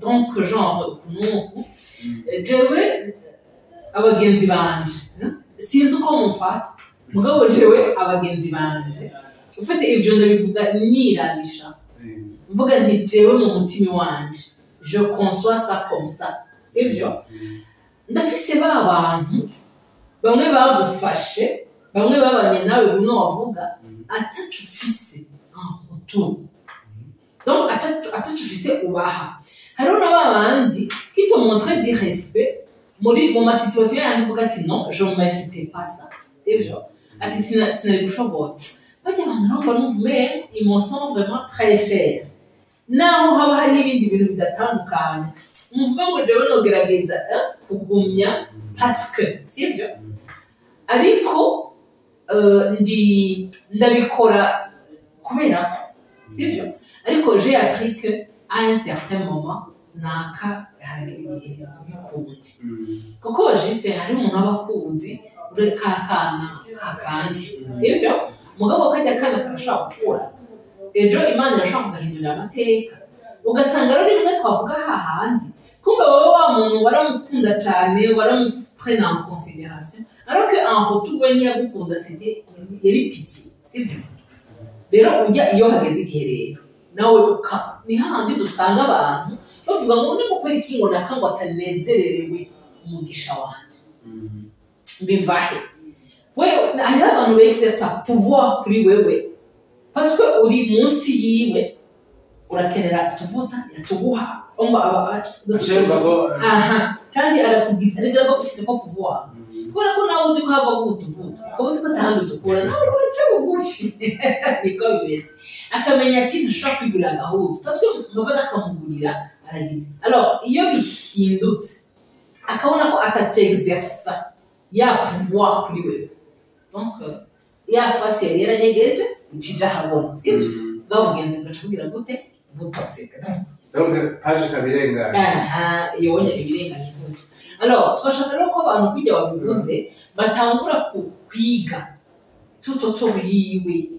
donc genre uku n'uku. Jewe abagenzi banje, sinzi uko mumfata, mugabo jewe abagenzi banje ufite ivyo ndabivuga nirabisha, mvuga nti jewe mu mutima wanje je conçois ça comme ça, sivyo? Ndafise ba bantu bamwe bagufashe, bamwe babanye nawe, bimwe wavuga ataco ufise en retour, donc ataco ufise ubaha. Hariho na ba bandi qui te montre du respect muri mu ma situation yandi, uvuga ati non, je méritais pas ça, sivyo? Ati sinari gushobora. Bajya abantu rero mbona numva umengo ils me sont vraiment très chers, naho haba hari ibindi bintu bidatandukanye, muvuga ngo jewe nogerageza kugumya parce que, sivyo? Ariko ndi ndabikora kubera ko, sivyo? Ariko j'ai appris que à un certain moment naka haragera igihe bikunde, kuko juste hari umuntu aba akuzi uri ka kana kakandi, sivyo? Mugabo kajya kana karashobora gukura, ejo Imana irashobora kugahindurira amateka, ugasanga rero ni bimwe twavuga hahandi kumbe wowe wa muntu waramukunda cyane, waramuprena en considération, alors que en retour we ntiyagukunda, c'était yari pitié, sivyo? Rero ujya iyo hageze igihe rero nawe ni hahandi dusanga abantu bavuga ngo ni kubera iki ngo naka ngo atanezererewe umugisha wanje, bivahe? We hariho abantu bexerça pouvoir kuri wewe parce que uri munsi yiwe, urakenera utuvuta yatuguha, umva aba
Ashemba ko
aha kandi arakubwira ariko aba agufite ko pouvoir, kubera ko nawe uzi ko hava utuvuta, ukaba uzi ko atahandi utukura, nawe uraca bugufi, niko bimeze. Akamenya ati ntashobora kwigurira agahuzu parce que mava akamugurira aragize. Alors iyo bihindutse akabona ko ataci exerça ya pouvoir kuri wewe, donc ya face yari yaranyegeje icija ahabona, sibyo? Bwa bugenzi bugaca bugira gute? Butoseka.
Donc page ikaba irenganye.
Aha, iyo wonye ibirenganye gutyo. Alors twashaka rero ko abantu kujya babivuze batangura kwiga tutoto yiwe,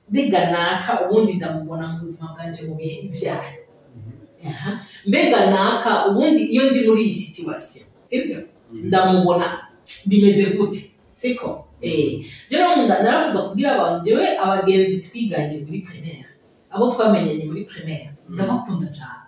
mbega naka ubundi ndamubona mu buzima bwanje mu bihe ivyaha? Aha, mbega naka ubundi iyo ndi muri iyi situation, sibyo, ndamubona bimeze gute, siko? Rero narakunda kubwira abantu, jewe abagenzi twiganye muri primaire, abo twamenyanye muri primaire, ndabakunda cyane.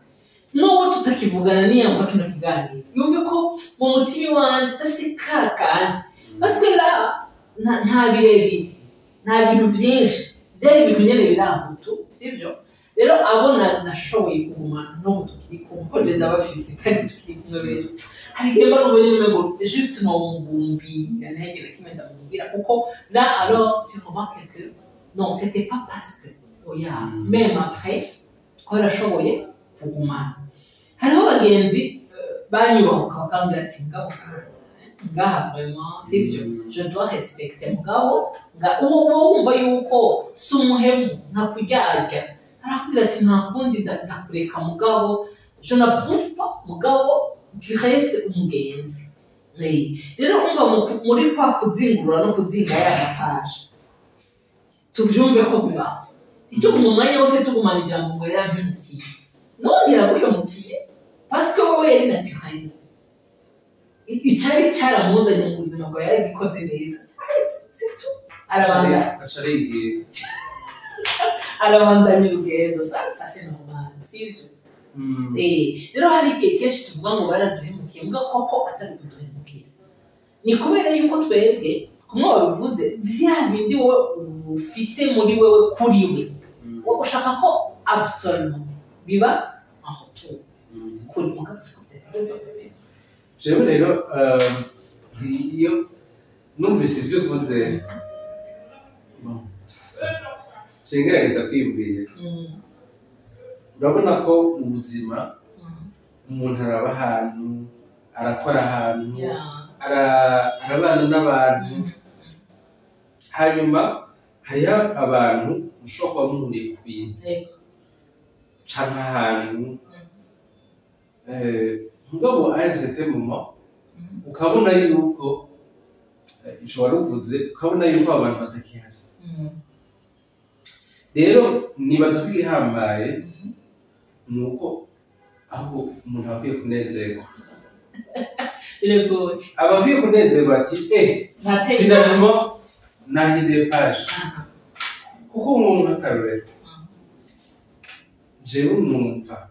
N'uwo tutakivugana niyumva kino kiganiro yumve ko mu mutima iwanje ndafise ka kandi, parce que là nta birebire, nta bintu vyinshi, byari ibintu nyene biri aho tu, sivyo? Rero abo nashoboye kugumana n'ubu tukiri kumwe, kuko je ndabafise kandi tukiri kumwe rero, hari igihe mba numva nyene umengo juste nomugumbira, ntihagire na kimwe ndamubwira, kuko là alors tu remarques que non, c'était pas parce que oya, même après twarashoboye kugumana. Hariho bagenzi banyubahuka bakambwira ati ngabo ngaha vraiment, sivyo, je dois respecter, mugabo nga uwo uba wumva yuko si umuhemu ntakuryarya, arakubwira ati nta kundi ndakureka, mugabo je n'approuve pas, mugabo tu restes umugenzi. Rero umva muri kwa kuzingurura no kuzinga ya ma pages, tuvyumve ko bibaho, ntitugume umwanya wose tugumana ijambo ngo yarampemukiye. None yaraguhemukiye parce que wowe yari naturel, icari caramuzanye mu buzima bwawe yaragikoze neza, c'est tout, arabandanya.
Aca arigira.
Arabandanya urugendo, ça c'est normal, sivyo? Rero hari igihe kenshi tuvuga ngo baraduhemukiye, mbwa koko atari kuduhemukira, ni kubera yuko twebwe kumwe wabivuze vya bindi wowe ufise muri wewe kuri we, wowe ushaka ko absolument biba en retour kuri, mugabo siko byategerezwa kumera.
Jewe rero iyo numvise ibyo uvuze, nje ngerageza kwiyumvira. Urabona ko mu buzima umuntu araba ahantu, arakora ahantu, arabana n'abantu, hanyuma hariho abantu Mushobora kuba muhuriye ku bintu canke ahantu, mugabo à un certain moment ukabona yuko ico wari uvuze, ukabona yuko abo bantu batakihari. Rero nibaza ko igihambaye ni uko ahubwo umuntu aba akwiye kunezerwa.
Biragoye.
Aba akwiye kunezerwa ati:
Ntateye.
Finalement nahinduye page. Kuko umuntu, nk'akarorero, jewe numva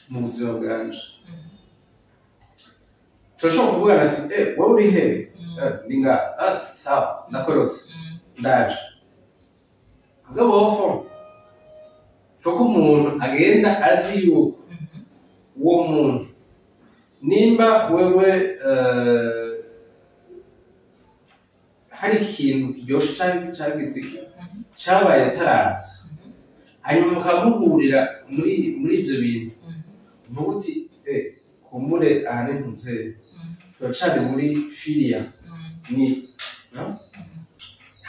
mu buzima bwanje turashobora kuvugana ati: "Wowe uri hehe?" "Ndi ngaha." "Ah, sawa, ndakorotse, ndaje." Mugabo au fond, faut ko umuntu agenda azi yuko uwo muntu, nimba wewe hari ikintu kiryoshe canke cagize iki cabaye ataraza, hanyuma mukamuhurira muri ivyo bintu, uvuga uti: "Kumbure aha ni ntuze, turacari muri filia ni no?"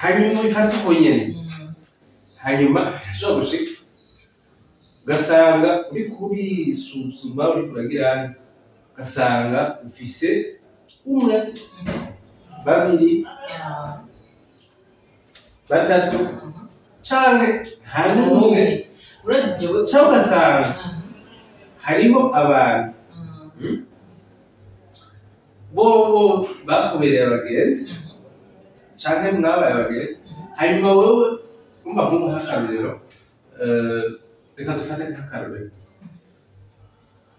Hanyuma ubifate uko nyene. Hanyuma birashobora gushika ugasanga uriko urisuzuma, uriko uragira, ugasanga ufise umwe, babiri, batatu, canke nta n'umwe.
Urazi jewe
Canke ugasanga hariho abantu bobo bakubereye abagenzi canke mwabaye abagenzi, hanyuma wewe umva nk'ubu, nk'akarorero, reka dufate nk'akarorero,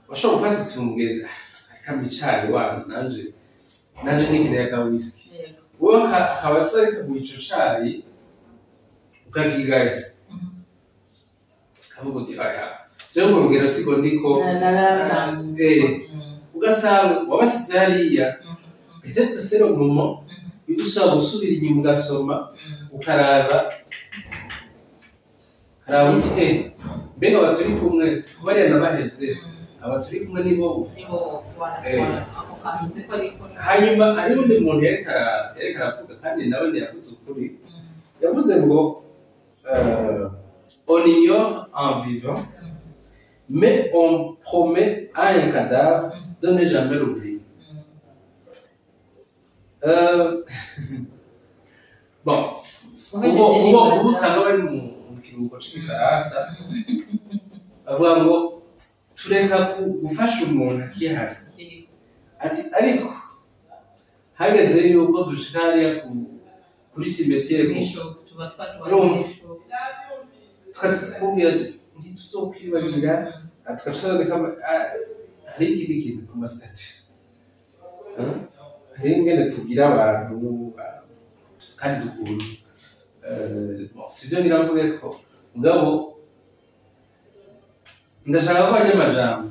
washobora gufata uti umugenzi: "Ah, reka mbicaye wana, nanje nikeneye aka whisky." Wowe akaba aza ariko ico cayi ukakigaya, kavuga uti: "Aya, jewe urwo rugero siko ndiko."
Naratanze.
Ugasanga wabasize hariya. Peut-être que c'est le moment yuko ushobora gusubira inyuma, ugasoma, ukaraba ukaraba uti: "Mbega aba turi kumwe, bariya nabahevye, aba turi kumwe ni bo?"
Nibo. Ako kantu nzi ko ariko.
Hanyuma hari undi muntu yariko aravuga, kandi nawe ntiyavuze ukuri. Yavuze ngo "On ignore un vivant, mais on promet à un cadavre de ne jamais l'oublier." Bon, ubu usanga bari mu kiruhuko c'igifaransa, bavuga ngo tureka gufasha umuntu akihari, ati ariko hageze yuko dushika hariya kuri cimetière,
tuba
Urumva?
twatwaye.
Tukatubwira ati ntituzokwibagira, tugaca tuboneka. Hari ikindi kintu ku ma statuts. Hari ingene tubwira abantu, kandi dukunda. Bon, sivyo ngira mvuge ko, mugabo ndashaka ko ajya amajambo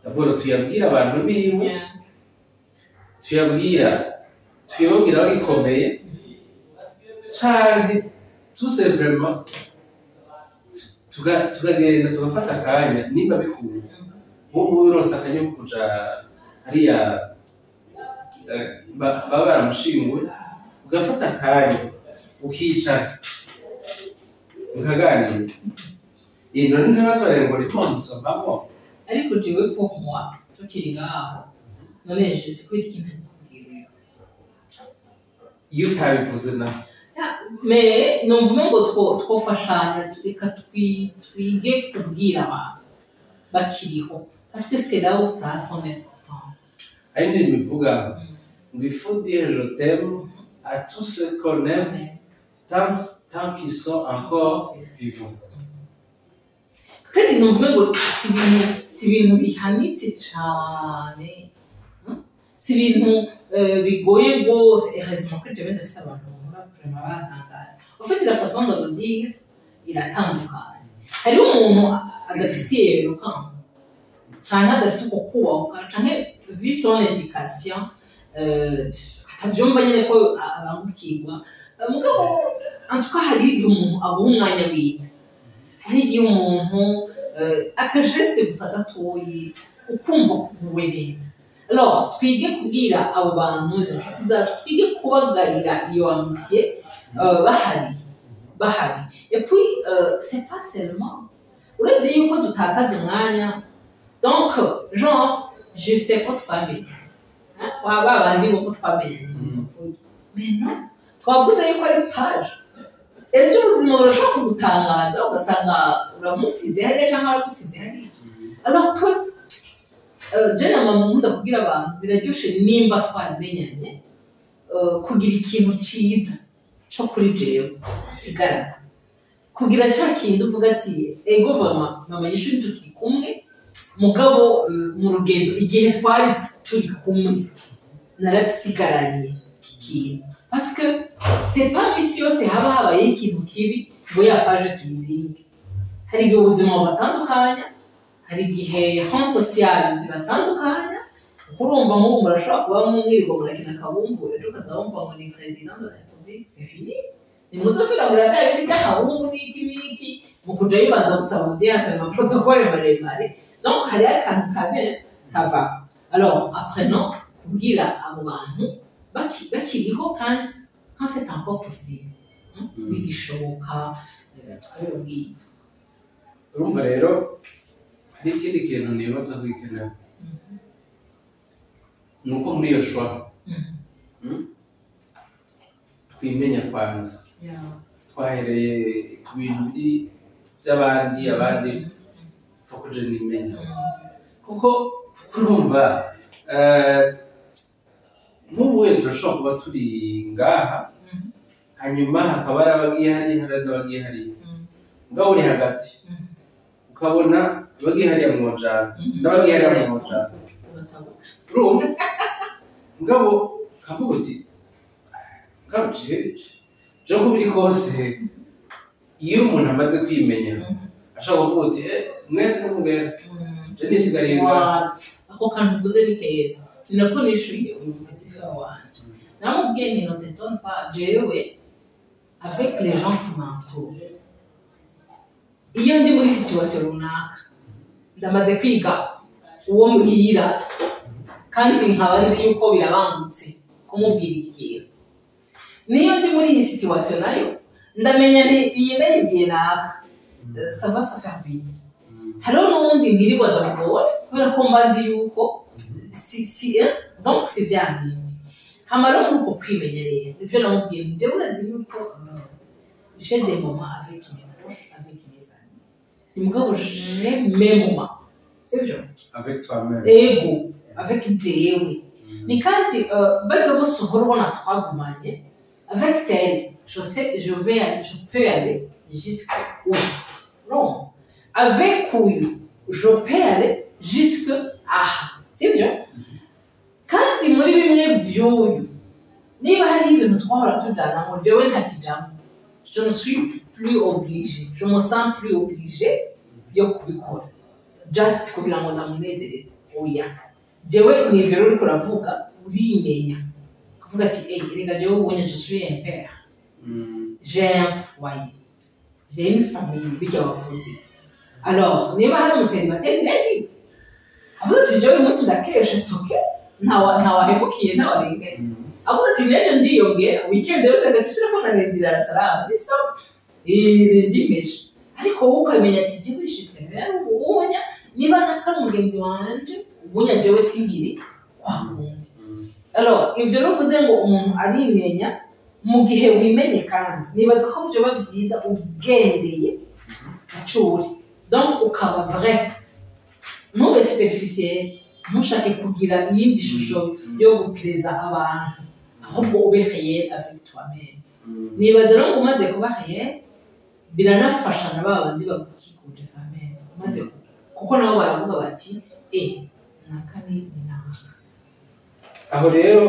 d'abord tuyabwira abantu biwe, tuyabwira bagikomeye, canke tout simplement tukagenda tugafata akanya nimba bikunda. Nk'ubu uronse akanya ko kuja hariya baba baramushinguye, ugafata akanya ukicara mukaganira. None ntibatwarire ngo ritonusomamo.
Ariko jewe, pour moi, tukiri ngaho none, je sais kubera iki ntabikubwira?
Iyo utabivuze naho?
Mais numva ngo twofashanya, reka twige kubwira abantu bakiriho, parce que c'est là où ça a son importance.
Hari indirimbo ivuga ngo: "Il faut dire je t'aime à tous ceux qu'on aime tant qu'ils sont encore vivants."
Kandi numva ngo si ibintu bihanitse cane, Si ibintu bigoye rwose. Heureusement ko jewe ndafise abantu bahora vraiment batangaza. En fait, la façon de le dire iratandukanye. Hariho umuntu adafise iyo éloquence, canke adafise uko kubahuka, canke vu son éducation, atavyumva nyene ko abangukirwa. Mugabo en tout cas, hariho igihe umuntu aguha umwanya wiwe, hari igihe umuntu aka geste gusa gatoyi ukumva kuguwe neza. Alors twige kubwira abo bantu, izo nshuti zacu, twige kubagarira iyo amitié. Bahari bahari. Et puis c'est pas seulement, uretse yuko dutakaza umwanya, donc genre juste ko twamenye. Hein? Wa bandi ngo ko twamenyanye, tuvuge, mais non, twavuze yuko ari page. Ejo ubuzima burashobora kugutangaza, ugasanga uramusize hariya cyangwa aragusize hariya, alors que je nama nkunda kubwira abantu, biraryoshe nimba twaramenyanye, kugira ikintu ciza co kuri jewe usigarana, kugira cya kintu uvuga ati: "Ego, vraiment mama yishu tukiri kumwe, mugabo mu rugendo igihe twari turi kumwe narasigaranye iki kintu", parce que c'est pas misi yose haba habayeho ikintu kibi ngo ya page tuyizinge. Hari igihe ubuzima bubatandukanya, hari igihe rang social zibatandukanya, kuko urumva nk'ubu murashobora kuba mwirirwa murakina akabumbu, ejo ukaza wumva ngo ni président de la République, c'est fini, nimuzosubira kugira bya bindi by'akabumbu n'iki n'iki, mu kuja bibanza gusaba audience, ama protocole maremare. Donc hariho akantu kabe kava. Alors apprenons kubwira abo bantu bakiriho, kandi quand c'est encore possible, bigishoboka, tukabibabwira.
Urumva rero hari ikindi kintu nibaza ko gikenewe, ni uko muri iyo choix twimenya kwanza. Twahereye ku bintu biri by'abandi, abandi faut que je nimenya, kuko urumva nk'ubuye turashobora kuba turi ngaha, hanyuma hakaba hari abagiye hariya, hari n'abagiye hariya, ngaho uri hagati, ukabona abagiye hariya mwojana n'abagiye hariya mwojana.
Uratabuka.
Urumva ngabo kavuga uti: "Ngabo je uko biri kose", iyo umuntu amaze kwimenya ashobora kuvuga uti: "Eh, mwese nimugenda, je nisigariye ngaha."
Voilà. Ako kantu uvuze ni keza, ni nako nishuye uyu petit frère wanje, namubwiye nti: "Ne t'étonne pas, jewe avec les gens qui m'entourent, iyo ndi muri situation runaka ndamaze kwiga uwo mbwira, kandi nkaba nzi yuko birabangutse kumubwira iki kintu. Niyo ndi muri iyi situation nayo ndamenya nti iyi ndayibwiye naka, ça va se faire vite. Hariho n'uwundi ntirirwa ndamugora, kubera ko mba nzi yuko si si eh, donc si bya bindi." Hama rero muri uko kwimenya rero, nivyo namubwiye nti: "Jewe urazi yuko j'ai des moments avec mes proches, avec mes amis, ni mugabo j'ai mes moments, sivyo?"
Avec toi-même.
Ego, avec jewe. Ni kandi barya bose uhora ubona twagumanye, avec tel je sais, je vais aller, je peux aller jusque où non, avec uyu je peux aller jusque aha, sivyo? Kandi muri bimwe vy'uyu, niba hari ibintu twahora tujana ngo jewe ntakijamo, je ne suis plus obligée, je me sens plus obligée yo kubikora just kugira ngo ndamunezereze, oya." Jewe ni ivyo rero uriko uravuga, urimenya kuvuga ati: "Ey, rega jewe ubonye, je suis un père, j'ai un foyer, j'ai une famille", bijya wavuze. Alors niba hari umu célibataire rero avuga ati: "Jewe uyu munsi ndakesha", it's okay, ntawahemukiye, ntawarenganye. Avuga ati: "Nejo ndiyongera weekend yose", agacishira ko narindira arasaraba ni sawa, ndimeshe. Ariko wowe ukamenya ati: "Jewe juste rero ubunya niba nakari umugenzi wanje, ubunya jewe sinkiri kwa kundi." Alors ivyo rero uvuze ngo umuntu arimenya, mu gihe wimenye, kandi nibaza ko vyoba vyiza ugendeye ico uri, donc ukaba vrai, ntube superficiel, ntushake kugira iyindi shusho yo gupereza abantu, ahubwo ube réel avec toi-même. Nibaza rero ngo umaze kuba réel, biranafasha na ba bandi bagukikuje quand même, umaze kuko nabo baravuga bati: "E, naka ni naka."
Aho rero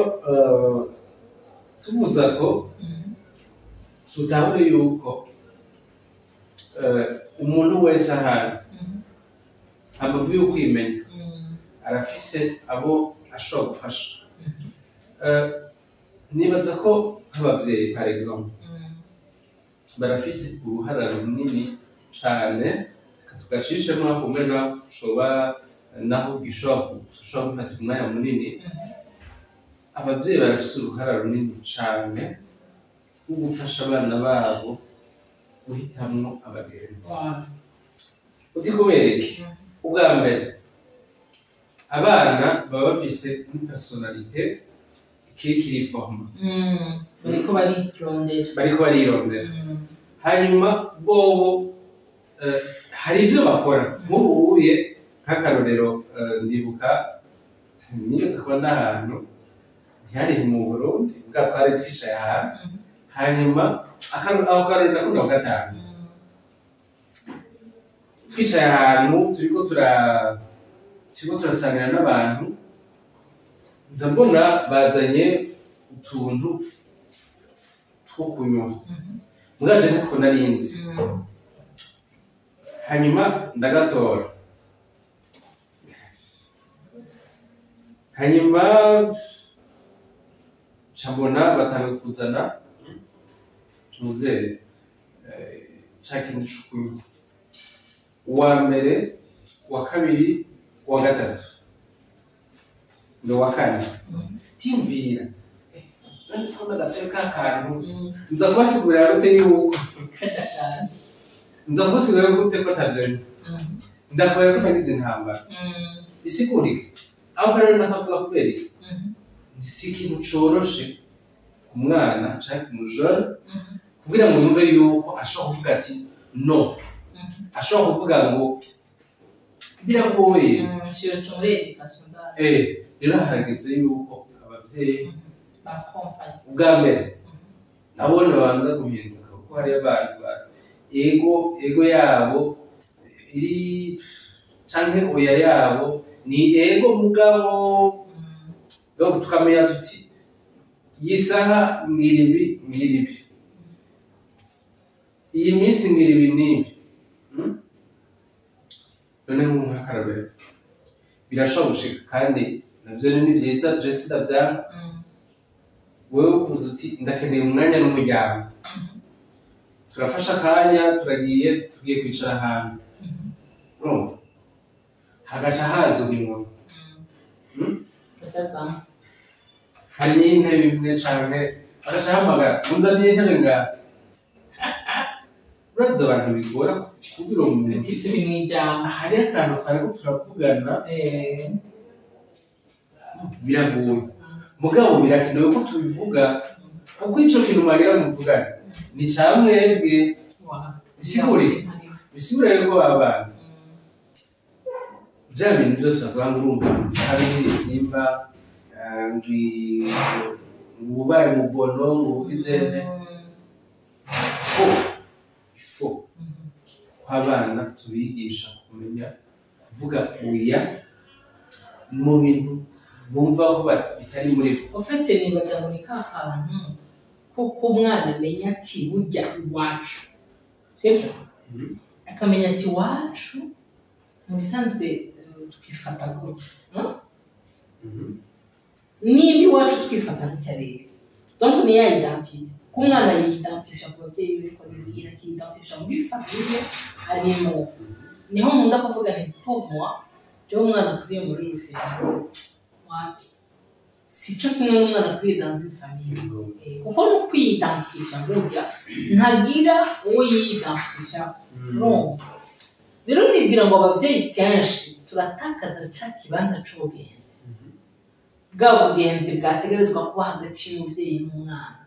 tuvuza ko tutahure yuko umuntu wese ahari hambavu yo kwimenya, arafise abo ashobora gufasha. Nibaza ko nk'abavyeyi par exemple barafise uruhara runini cane. Tugacishemo kumwe coba naho gishobora dushobora gufatira umwanya munini. Abavyeyi barafise uruhara runini cane. wo gufasha abana babo guhitamwo abagenzi. Uti kubera iki? Ubwa mbere, abana baba bafise une personnalité ikiri kiriforma.
Bariko barirondera.
Bariko barirondera. Hanyuma bobo hari ibyo bakora nk'ubu ubuye, nk'akarorero, ndibuka nigeze kuba n'ahantu, ntihari mu Burundi bwa, twari twicaye ahantu, hanyuma aho karorero ndakunda kugatanga. Twicaye ahantu, turiko turasangira n'abantu, nza mbona bazanye utuntu two kunywa, mugaje ntitwo narinzi. Hanyuma ndagatora, hanyuma nca mbona batanga kuzana muzehe ca kintu co kunywa, uwa mbere, uwa kabiri, uwa gatatu, ni uwa kane. Tiyumvira, none ko nagatoye ka kantu, nza kubasigurira gute yuko, nza kubasigurira gute ko atajemo? Ndakubwira ko nagize intambara isigurike. Aho rero ndakavuga kubera iki? Si ikintu coroshe ku mwana canke ku mujene kugira ngo yumve yuko ashobora kuvuga ati no, ashobora kuvuga ngo biragoye.
Surtout muri éducation zacu.
Rero harageze yuko abavyeyi
Bakompanya.
ubwa mbere nabone babanza guhinduka, kuko hariyo abantu ego yabo iri canke oya yabo ni ego, mugabo donc tukamenya tuti iyi saha ngira ibi, ngira ibi, iyi minsi ngira ibi n'ibi. None nk'akarorero, birashobora gushika, kandi navyo ni vyiza, je sindavyanga. Wewe uvuze uti ndakeneye umwanya n'umuryango, turafashe akanya, turagiye, tugiye kwicara ahantu, urumva hagaca haza umuntu.
Gashazamo.
Hari n'intebe imwe canke agaca ahamagara munzaniye intebe ngaha. Urazi abantu bigora kubwira uwo muntu
Ati turi mu ijambo.
Hariho akantu twariko turavugana. Biragoye, mugabo birakenewe ko tubivuga, kuko ico kintu mwagira muvugane ni ca mwebwe. Bisigura yuko abana bya bintu byose bavuga ngo urumva habe n'ibisimba, ngo ubaye mubono, ngo ubize fo ko abana tubigisha kumenya kuvuga oya mu bintu bumva ko bitari muri bo.
Ufite nibaza ngo ni ka kantu kuko umwana amenya ati burya iwacu, sibyo? Akamenya ati iwacu mu bisanzwe twifata gutya, Niba iwacu twifata gutya rero, donc ni ya identité ko umwana yiyidentifia ku babyeyi be, ariko bibwira akiyidentifia muri famille arimo. Niho nkunda kuvuga nti pour moi, jewe umwana akuriye muri orphelinat wapi, sico kimwe n'umwana akuriye dans une famille. Kuko no kwiyidentifia burya ntagira uwo yiyidentifia. Urumva rero, nibwira ngo abavyeyi kenshi turatakaza ca kibanza c'ubugenzi, bwa bugenzi bwategerezwa kuba hagati y'umuvyeyi n'umwana.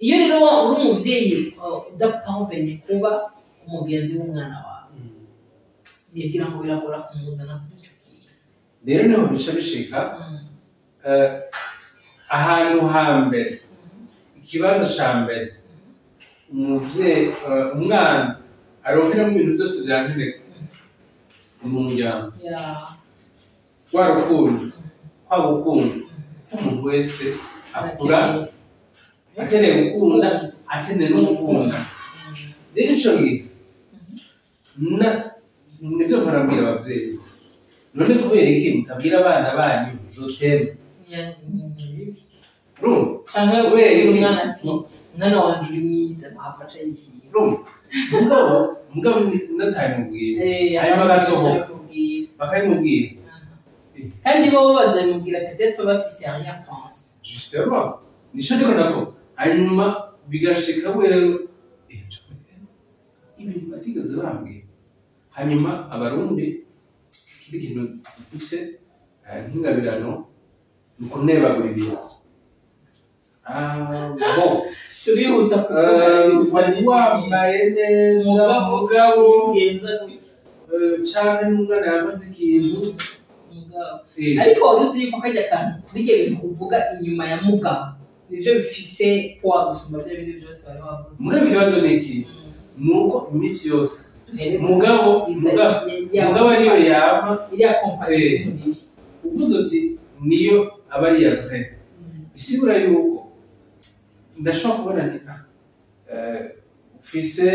Iyo rero uri umuvyeyi udaparvenye kuba umugenzi w'umwana wawe, nibwira ngo biragora kumuzana kuri ico kintu.
Rero niho bica bishika ahantu hambere, ikibanza ca mbere umuvyeyi, umwana aronkeramo ibintu byose vya nkenerwa ni mu muryango. Rwa rukundo, kwa gukunda, kuko umuntu wese akura akeneye gukunda, akeneye no gukunda. Rero ico gihe nivyo mpora mbwira abavyeyi: none kubera iki mutabwira abana banyu "je t'aime"?
Ni bibi.
Urumva?
Canke
Kubera iki?
umwana ati umwana wanje uri mwiza, wafasha yishimye.
Urumva, mugabo natabimubwira, hanyuma agasohoka,
bakabwira,
bakabimubwira.
Kandi bo bazabimubwira peut-être bafise arrière pensée.
Justement, nico ndiko ndavuga. Hanyuma bigashika wewe ibintu batigeze bambwira. Hanyuma Abarundi, ikindi kintu dufise nk'ingabirano ni ukunebagura ibintu. Ah, bon.
Turihuta kuvuga ibintu
Wari
bitari
wambaye neza,
mugabo
mugabo
ugenza gutya.
Canke n'umwana yakoze ikintu.
Mugabo.
Eh,
Ariko wari uzi yuko kajya kantu, bijya bintu uvuga inyuma ya mugabo, nivyo bifise poids gusumba bya bindi byose wari wavuze.
Mugabo ikibazo ni iki? Ni uko iminsi yose
Tuhereze
mugabo
iza
mugabo mugabo ariyo yama
iriya kompanyi
Eh.
ibintu bibi.
Uvuze uti niyo aba ari iya vrai, bisigura yuko ndashobora kubona nti ah, ufise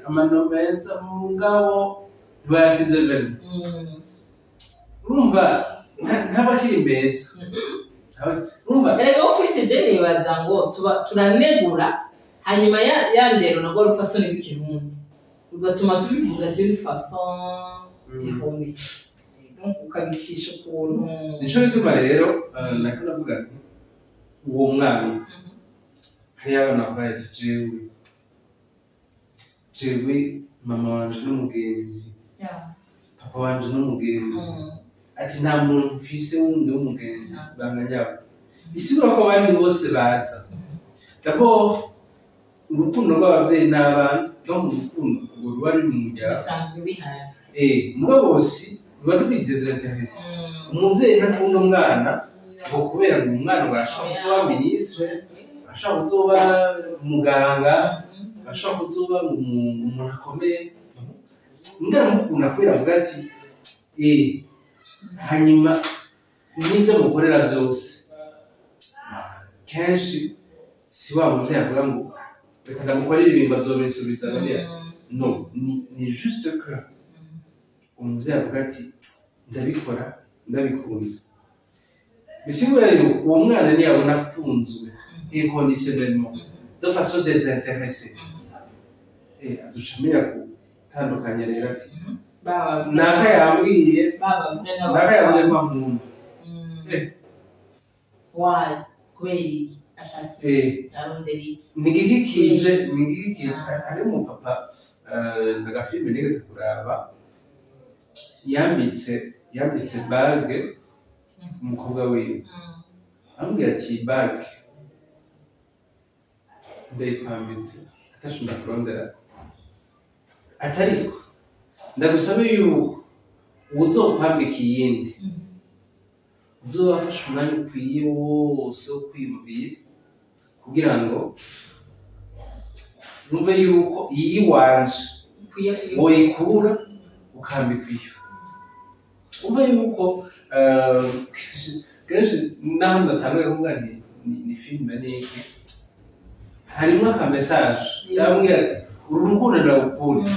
amano meza, mugabo ntiwayasize vernis. Urumva ntaba akiri meza. Urumva.
Erega ufite, je nibaza ngo tuba turanegura, hanyuma ya ndero nabwo rufasoni rw'Ikirundi rugatuma tubivuga d'une façon erronée, donc ukabicisha ukuntu.
Nico gituma rero nako navuga nti uwo mwana, hariyo abana bavuga ati jewe mama wanje n'umugenzi, papa wanje n'umugenzi, ati nta muntu mfise wundi w'umugenzi banganyabo. Bisigura ko abandi bose baza, d'abord urukundo rw'abavyeyi n'abana, no mu rukundo urwo ruba ruri mu muryango.
Bisanzwe bihari.
Mugabo bose ruba ruri désintéressé. Umuvyeyi ntakunda umwana ngo kubera ngo umwana ngo arashobora kuzoba minisitiri, arashobora kuzoba muganga, arashobora kuzoba umuntu akomeye. Mbwa aramukunda kubera avuga ati hanyuma n'ibyo mukorera byose, kenshi si wa muvyeyi avuga ngo reka ndamukorere ibintu azobisubiza bariya. No, ni juste que umuvyeyi avuga ati ndabikora ndabikunze. Bisigura yuko uwo mwana niyabona akunzwe inconditionnellement, de façon désintéressée, aduca amenya gutandukanya rero ati naka yambwiye, naka yambwiye ko ankunda.
Why? Kubera iki ashaka iki? Arondera iki?
Ni igiki kije, ni igiki kije? Hari umupapa, agafilme nigeze kuraba, yambitse bague umukobwa wiwe, amubwira ati iyi bague ndayikwambitse ataco ndakurondera, ati ariko ndagusabe yuko uwuzokwambika iyindi uzoba wafashe umwanya ukwiye wose wo kwiyumvira kugira ngo numve yuko iyi wanje woyikura ukambika iyo. Umve yuko kenshi naho ndatanguye kuvuga nti ni filime n'iki, harimo aka message. Yambwiye ati uru rukundo ndagukunda.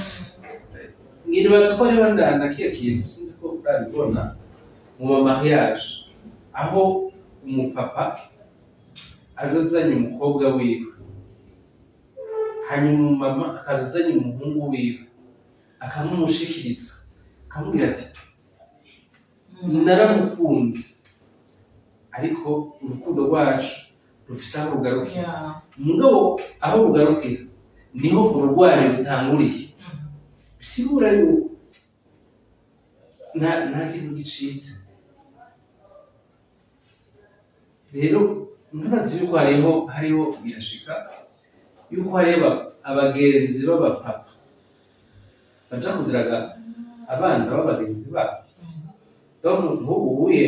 Ngibaza ko rero na kiya kintu, sinzi ko urabibona mu ma mariage, aho umupapa aza azanye umukobwa wiwe, hanyuma umumama akaza azanye umuhungu wiwe, akamumushikiriza, akamubwira ati naramukunze, ariko urukundo rwacu rufise aho rugarukira. Mugabo aho rugarukira niho uburwayi butanguriye. Bisigura yuko nta kintu gicitse. Rero ntubazi yuko hariho birashika yuko hariho abagenzi b'abapapa baja kudiraga abana b'abagenzi babo. Donc nk'ubu ubuye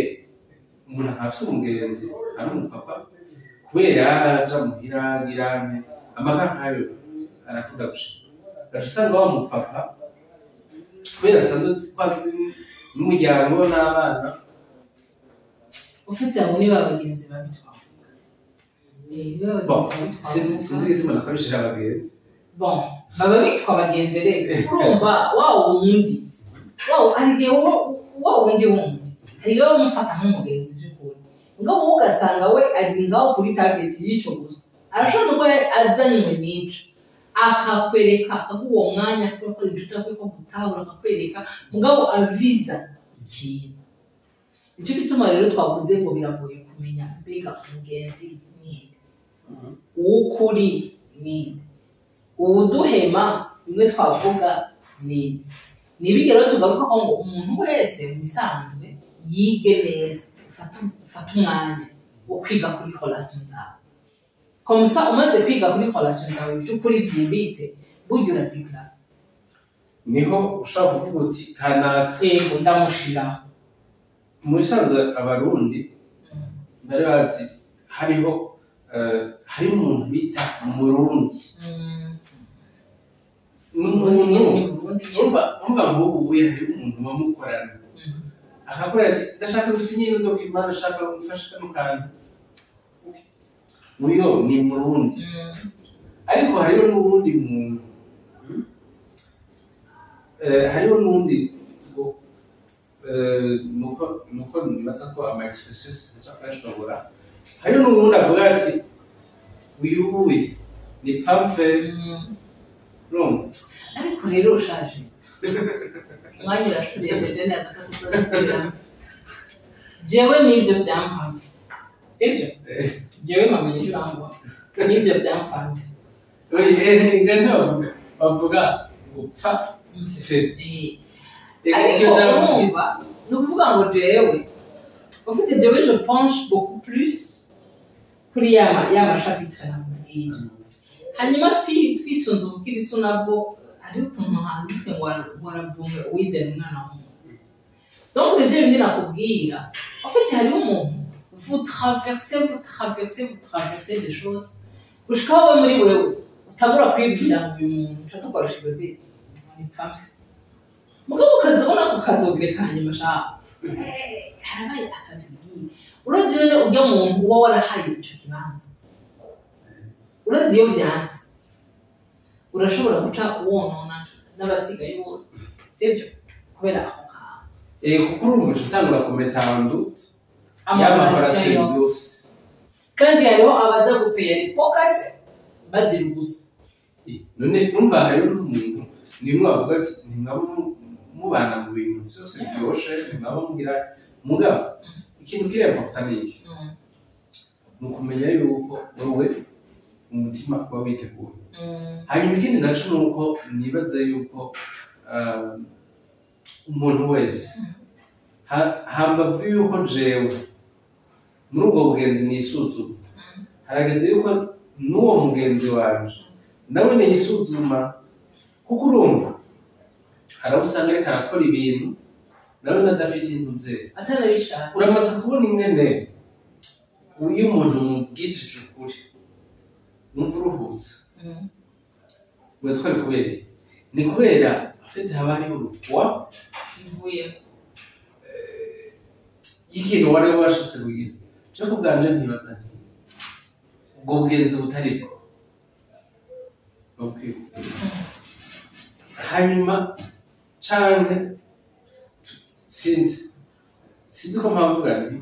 umuntu akaba afise umugenzi ari umupapa, kubera aja muhira girane amaka nkayo arakunda gushika, gaca usanga wa mupapa kubera asanzwe azi ko azi n'umuryango n'abana.
Ufite abo ni ba bagenzi babi twavuga. Ni ba
Bon,
bagenzi babi
sinzi
twavuga.
Sinzi igituma nakabishije abagenzi.
Bon, baba bitwa abagenzi. Rero urumva wa wundi hari igihe wa wundi hari igihe bamufata nk'umugenzi by'ukuri, mugabo wowe ugasanga we ari ngaho kuri target y'ico gusa. Arashobora no kuba azanywe n'ico, akakwereka, akaguha uwo mwanya, akakwereka ko ari inshuti, akakwereka ko gutahura, akakwereka, mugabo aviza ikintu. Nicyo gituma rero twavuze ngo biragoye kumenya mbega umugenzi ninde. Uw'ukuri ni uwuduhema, bimwe twavuga ni nibigero tugaruka ko ngo umuntu wese mu bisanzwe yige neza, ufate umwanya wo kwiga kuri relation zawe. Comme ça, umaze kwiga kuri relation zawe by'ukuri vyimbitse, burya uraziklasa.
Niho ushobora kuvuga uti kanaka
Yego, ndamushiraho.
Mu bisanzwe Abarundi bari bazi hariho hari umuntu bita Umurundi. N'umuntu
Murundi nyene.
Urumva nk'ubu ubuye hari umuntu muba mukorana, akakubwira ati: "Ndashaka gusinya ino document, ndashaka gufasha kano kantu." Uyo ni Murundi. Ariko hariho n'uwundi muntu, hariho n'uwundi ngo nuko nibaza ko ama expressions nza kuyashobora. Hariho n'uwundi avuga ati: "Uyu uye ni pfamfe." Urumva?
Ariko rero ushaje, umwanya uraturengeje neza ko tuzasubira. Jewe n'ibyo byampamve, sibyo? Jewe mama nyije urangwa n'ibyo byampamve.
Ngende bavuga ngo pfa fe.
Ariko
Iryo jambo
urumva, ni ukuvuga ngo jewe ufite, jewe je penche beaucoup plus kuri ya ma chapitre nakubwiye. Hanyuma twisunze ubukirisu nabwo, hariho ukuntu handitswe ngo ngo aravumwe uwizera umwana w'umuntu. Donc nibyo bindi nakubwira. En fait, hariho umuntu vous traversez, vous traversez, vous traversez des choses gushika wowe muri wewe utangura kwibwira ngo uyu muntu uca dukoresha iryo zina ngo ni pfamfe, mugabo ukazibona ku ka degré ka nyuma sha harabaye akavigi. Urazi none urya muntu uba warahaye ico kibanza, urazi iyo vyanse urashobora guca wonona n'abasigaye bose, sivyo? Kubera ako kantu.
Kuko urumva uca utangura kumeta en doute y'ama relation
Ama relation yose.
Yose.
Kandi hariho abaza gupeya ripokase bazira ubusa.
None urumva hariho n'umuntu nimwe bavuga ati ntimwaba mubana mu bintu byose biryoshe, ntimwaba mugira. Mugabo ikintu kiri important ni iki? Ni ukumenya yuko wowe umutima uba witeguye. Hanyuma ikindi naco ni uko nibaza yuko umuntu wese hambavu yuko jewe muri ubwo bugenzi nisuzuma, harageze yuko n'uwo mugenzi wanje nawe niyisuzuma, kuko urumva hari abo usanga ariko arakora ibintu nawe nadafite intuze
atanabishatse.
Uramaze kubona ingene iyo umuntu mubwijije ukuri wumva uruhutse? Ubaza ko ari kubera iki? Ni kubera afite haba hariho urukwa
bivuye
y'ikintu wari washitse kugira. Cyo ku bwanje ntibaza nti ubwo bugenzi butari bwo bukwiye kugira. Hanyuma canke sinzi ko mpamvuga nti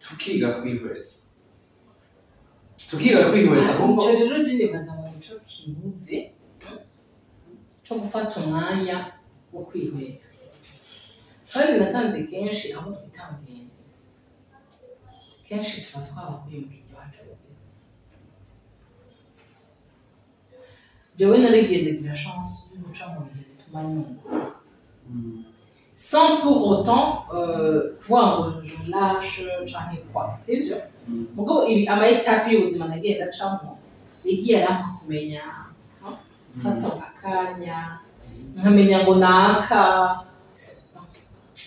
tukiga kwihweza, tukiga kwihweza kuko
Ico rero je nibaza mu mico kibuze co gufata umwanya wo kwihweza. Kandi nasanze kenshi abo twita abagenzi kenshi tuba twabakuye mu kiji iwacu buzima. Jewe narigiye ndagira chance yo guca mu bihe bituma nyungura sans pour autant kuvuga ngo je lâche canke quoi, sivyo? Mugabo ibi ama étape y'ubuzima nagiye ndacamwo yagiye arampa kumenya no? Gufata akanya nkamenya ngo naka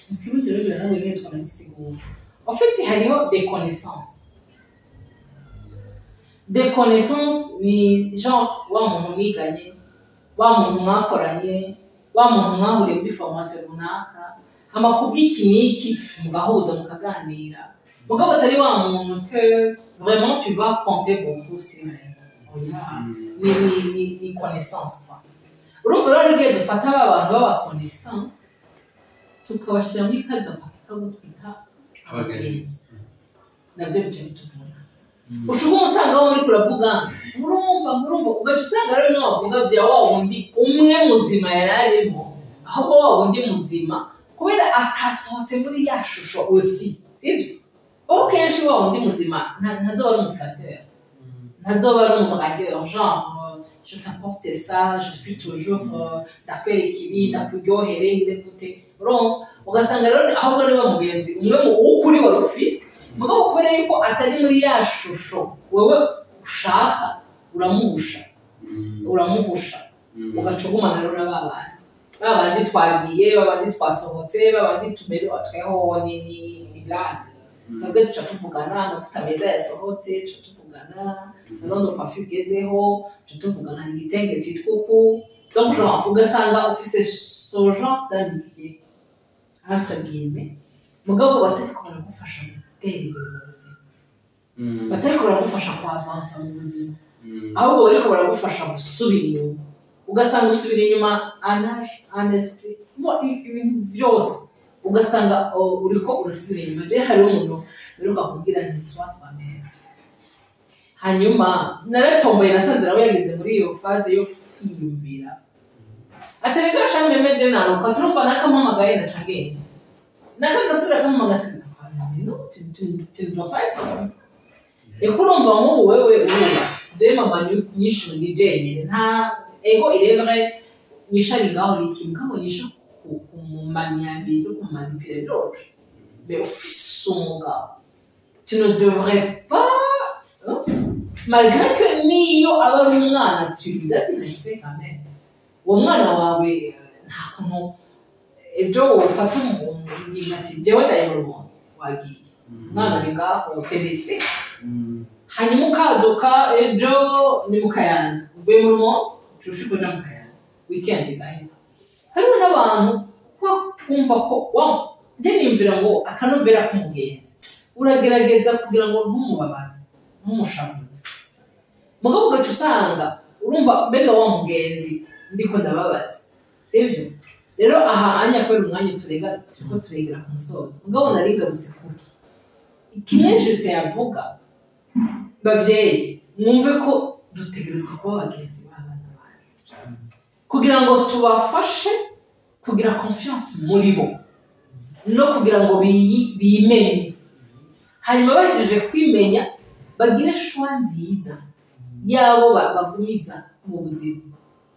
mu Kirundi rero biranagoye ingene twanabisigura. En fait, hariho des connaissances. Des connaissances ni genre wa muntu mwiganye, wa muntu mwakoranye, wa muntu mwahuriye muri formation runaka, hama kubw'iki n'iki mugahuza mukaganira, mugabo atari wa muntu que vraiment tu vas compter beaucoup sur elle. Oya, ni connaissance quoi. Urumva rero igihe dufata ba bantu b'aba connaissance tukabashyira muri ka gapaki kabo twita
abagenzi,
nabyo bica bituvuna. Ushobora usanga aho muri kuravuga murumva ugaca usanga rero niwe wavuga bya wa wundi umwe muzima yari arimo, ahubwo wa wundi muzima kubera atasohotse muri ya shusho osi, sibyo? Kuko kenshi wa wundi muzima ntazoba ari umuflatteur, ntazoba ari umudragueur, genre je t'apporte ça, je suis toujours ndakwereka ibi, ndakuryohere, ngire gute. Urumva, ugasanga rero ahubwo niwe mugenzi umwe mu w'ukuri wari ufise, mugabo kubera yuko atari muri ya shusho wewe ushaka, uramuhusha, uramuhusha, ugaca ugumana rero na ba bandi twagiye, ba bandi twasohotse, ba bandi tumerewe tweho ni blague. Twebwe duca tuvugana amavuta meza yasohotse, duca tuvugana salon de coiffure igezeho, duca tuvugana hari igitenge citwa uku. Donc genre ugasanga ufise ce genre d'amitié entre guillemets, mugabo batariko baragufasha gutera imbere mu buzima, batariko baragufasha kuavansa mu buzima, ahubwo bariko baragufasha gusubira inyuma. Ugasanga usubira inyuma en âge, en esprit, ibintu vyose ugasanga, oh, uriko urasubira inyuma. Je hariho umuntu mperuka kubwira nti sois toi-même, hanyuma naratomboye, nasanze nawe yageze muri iyo phase yo kwiyumvira, ati reka sha même je naruka turumva nakampamagaye naca ngenda, nakagasubira kampamagaye nca, non, tu ne dois pas être comme ça. Eko urumva nk'ubu wewe urubatse, je mama nyishu ndi jenyine, nta ego, il est vrai wishari ngaho riki, mugabo nyishu kumumaniabira no kumanipira biroroshe. Mais ufise umugabo, tu ne devrais pas, hein? Malgré que niyo aba ari umwana, tu lui dois du respect quand même. Uwo mwana wawe, nta kuntu ejo wofata ingingo ati jewe ndayobora umuntu wagiye, umwana ari ngaho terese, hanyuma ukaduka ejo ni mu Kayanza, uvuye mu Rumonge uca uja mu Kayanza, weekend igahera. Hariho n'abantu kuko kumva ko wa njye niyumvira ngo akanovera k'umugenzi uragerageza kugira ngo ntumubabaze, ntumushavuze, mugabo ugaca usanga urumva mbega wa mugenzi ndiko ndababaza, sivyo? Rero aha anya kubera umwanya turega, turiko turegera ku musozo, mugabo narigarutse kuki kimwe Justin yavuga: bavyeyi, mwumve ko dutegerezwa kuba bagenzi b'abana bacu kugira ngo tubafashe kugira confiance muri bo no kugira ngo bimenye, hanyuma bahejeje kwimenya bagire choix nziza yabo bagumiza mu buzima.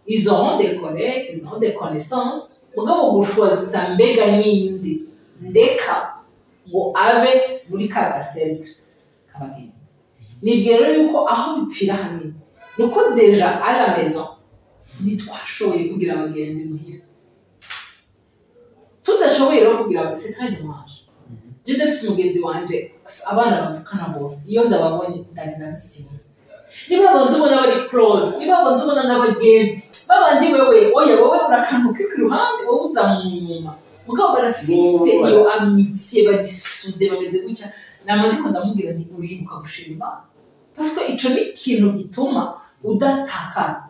Ils auront des collègues, ils auront des connaissances, mugabo gushwaziza mbega ninde ndeka ngo abe muri ka gacercle k'abagenzi. Nibwira rero yuko aho bipfira hanini ni uko déjà à la maison ntitwashoboye kugira abagenzi muhira. Tudashoboye rero kugira, c'est très dommage. Je ndafise umugenzi wanje, abana bavukana bose, iyo ndababonye ndarira misi yose. Niba abandi ubona bari close, niba abandi ubona n'abagenzi babandi, wewe oya, wowe urakantu kuri iruhande, wowe uza mu nyuma, mugabo barafise iyo amitié, bari soudés, bameze gutya. Nama ndiko ndamubwira nti uribuka gushima Imana, parce que ico ni ikintu gituma udatakara.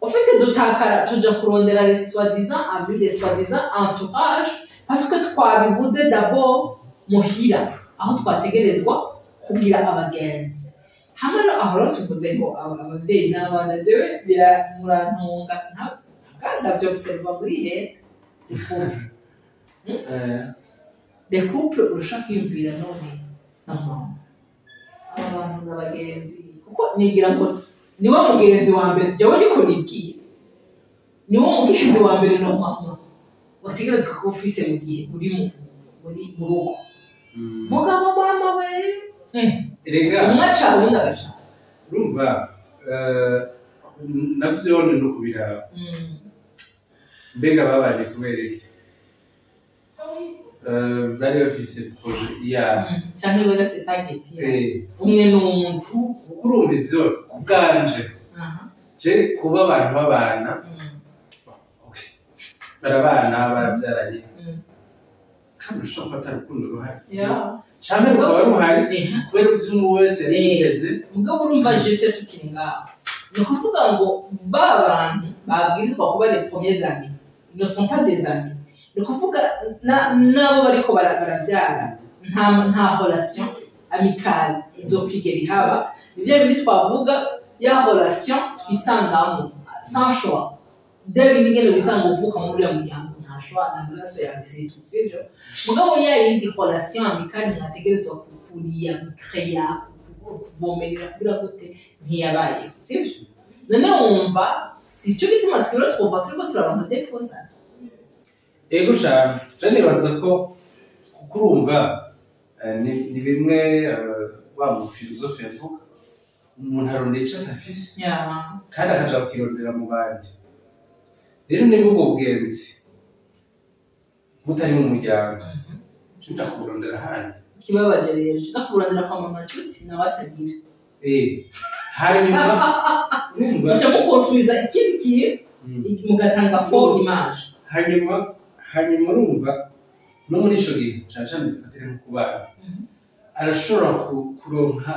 Ufite dutakara tuja kurondera les soi-disant amis, les soi-disant entourage, parce que twabibuze d'abord muhira aho twategerezwa kugira abagenzi. Hamwe rero aho rero tuvuze ngo abavyeyi n'abana, jewe biramurantunga ndavyobserva muri he des couples, des couples urusha kwiyumvira none non, aba bantu n'abagenzi, kuko nibwira ngo niwe mugenzi wa mbere, jewe ariko nibwiye niwe mugenzi wa mbere normalement wategerezwa kuba ufise mu gihe uri mu rugo. Mugabo mama we,
Erega
umwe aca uwundi agaca.
Urumva, navyo ni no kubiraba. Mbega babanye kubera iki? Bari bafise projet ya
Canke bari bafise target umwe n'uwundi.
Kuko urumva ivyo ku bwanje, je kuba abantu babana, okay, barabana, baravyaranye, kandi ushobora kuba ata rukundo ruhari, canke rukaba ruhari kubera ivyo umwe wese yari yiteze.
Mugabo urumva, juste tukiri ngaho, ni ukuvuga ngo ba bantu babwirizwa kuba les premiers amis ne sont pas des amis. Ni ukuvuga nabo bariko baravyara nta relation amicale izokwigera ihaba. Ni bya bindi twavuga, ya relation twisangamo sans choix, bya bindi nyene wisanga uvuka muri uriya muryango, nta choix, nta maraso yawe, c'est tout, sivyo? Mugabo ya yindi relation amicale mwategerezwa. Kuriya gukeya, kuvomerera, kugira gute, ntiyabayeho, sivyo? None wumva si cyo gituma twiro twumva turiko turabanza defuza?
Ego shaka, je nibaza ko kuko urumva ni bimwe wa mu philosophe yavuga: umuntu arondera ico adafise kandi akaja kukirondera mu bandi. Rero niba ubwo bugenzi butari mu muryango, nja kuburondera ahandi.
Ikibabaje rero, tuza kuburondera kwa mama Nshuti, nawe atagira.
Hanyuma urumva
muca mukonsubiza ikindi kintu, mugatanga faux image.
Hanyuma urumva no muri ico gihe, cane cane dufatire nko ku bana, arashobora kuronka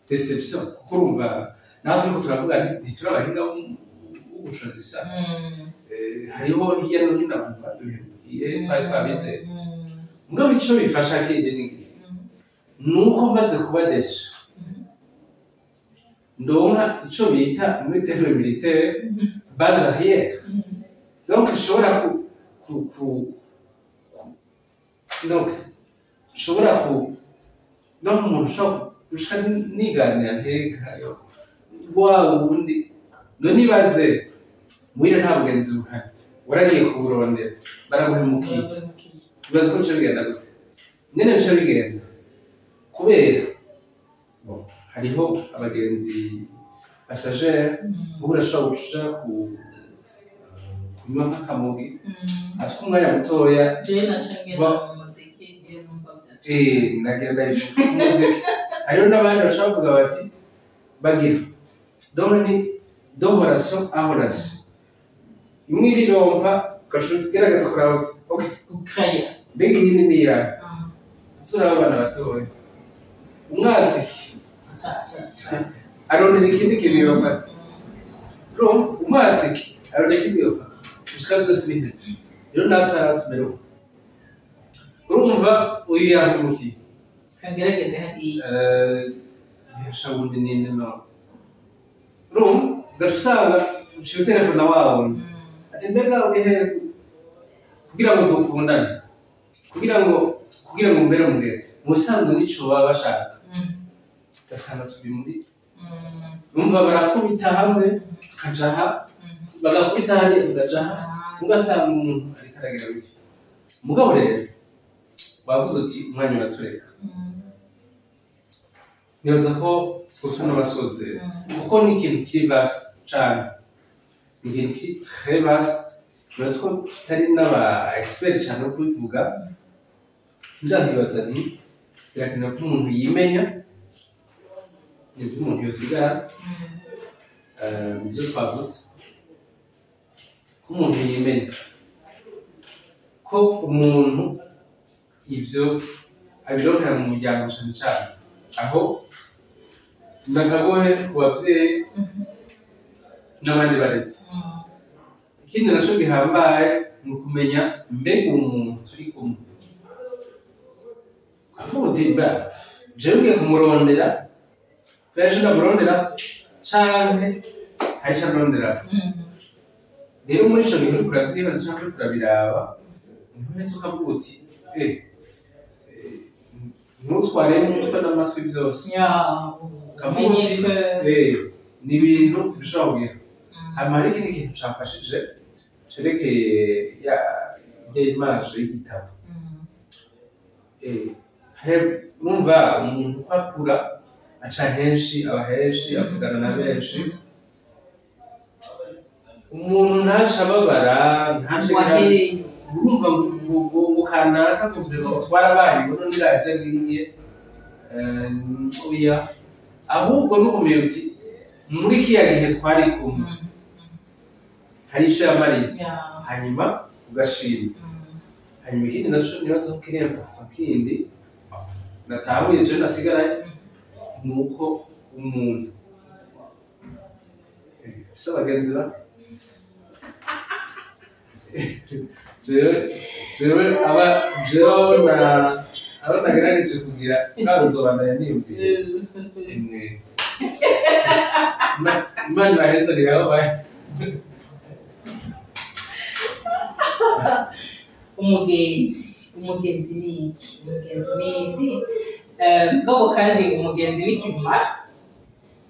déception, kuko urumva naho turiko turavuga ntituri abahinga b'ubushobozi. Hariho hirya no hino abantu baduhemukiye twari twabitse. Mugabo ico bifasha kindi ni iki? Nuko maze kuba déçu, ndonka ico bita muri terme militaire base arrière. Donc nshobora ku ku ku ku- donc nshobora ku donc umuntu ushobora gushika niganira ntekayo wa wundi. None ibaze muhira nta bugenzi buhari, waragiye kuburondera, baraguhemukiye. Ibaze ko bica bigenda gute, nyene bica bigenda kubera bon, hariho abagenzi passagers. Ubu urashobora guca ku kunywa nk'akamogi afite umwanya mutoya.
Jewe naca ngenda mu muziki iyo numva byaca.
Nagira ndayivuga umuziki. Hariho n'abandi bashobora kuvuga bati bagira, donc ni de relation à relation, imwe irirompa, ugaca ugerageza kuraba uti: "Okay,
gukaya."
Mbega iyi ni iyahe?" Usura abana batoya, umwaziki arondera ikindi kintu yofata. Urumva, umwaziki arondera ikindi yofata gushika byose biheze. Rero natwe hari aho tumera uko. Urumva uyu yahemukiye,
kagerageze hariya.
Yashabundi ninde no urumva ugaca usanga uciye utelefona wabona ati: "Mbega uri hehe?" Kugira ngo dukundane, kugira ngo mbere mugere mu busanzwe nico baba bashaka. Ugasanga turi muri urumva barakubita hamwe tukaja aha, bagakubita hariya tukaja aha, ugasanga umuntu ariko aragira gutya. Mugabo rero wavuze uti umwanya uratureka. Nibaza ko twusa n'abasozera, kuko ni ikintu kiri vaste cane, ni ikintu kiri très vaste. Nibaza ko tutari n'aba expert cane bo kubivuga. Ndibaza nti birakenewe ko umuntu yimenya, nibyo umuntu yosigara mu byo twavutse, ko umuntu yimenya, ko umuntu ibyo abironkera mu muryango cane cane. Aho nakagohe ku bavyeyi n'abandi barezi. Ikindi naco gihambaye ni ukumenya mbega umuntu turi kumwe, ukavuga uti: "Ba jewe ngiye kumurondera kubera ico ndamurondera canke hari ico andondera." Rero muri ico gihe uriko uravyibaza canke uriko urabiraba, niho uheza ukavuga uti: "Ntutware n'umutwe n'amatwi byose." Ukavuga uti: "Ni ibintu bishobora kugira." Hama hari ikindi kintu camfashije cerekeye ya image y'igitabo. Urumva umuntu uko akura aca henshi, aba henshi, avugana na benshi. Umuntu ntaca ababara, ntace
wahereye.
Urumva ngo kanaka ngo vraiment twarabanye, ngo none iraje ngiye, oya. Ahubwo nukumenya uti muri kiriya gihe twari kumwe hari ico yamariye, hanyuma ugashima. Hanyuma ikindi naco nibaza ko kiri important, kindi natahuye je nasigaranye, ni uko umuntu afise abagenzi bake. Jewe aba jewe abo na abo nagerageje kugira bwabo nzobandanya niyumvira imwe. Imana ibahezagire aho bari.
Umugenzi ni iki? Umugenzi ni indi. Mugabo kandi umugenzi ni kirumara.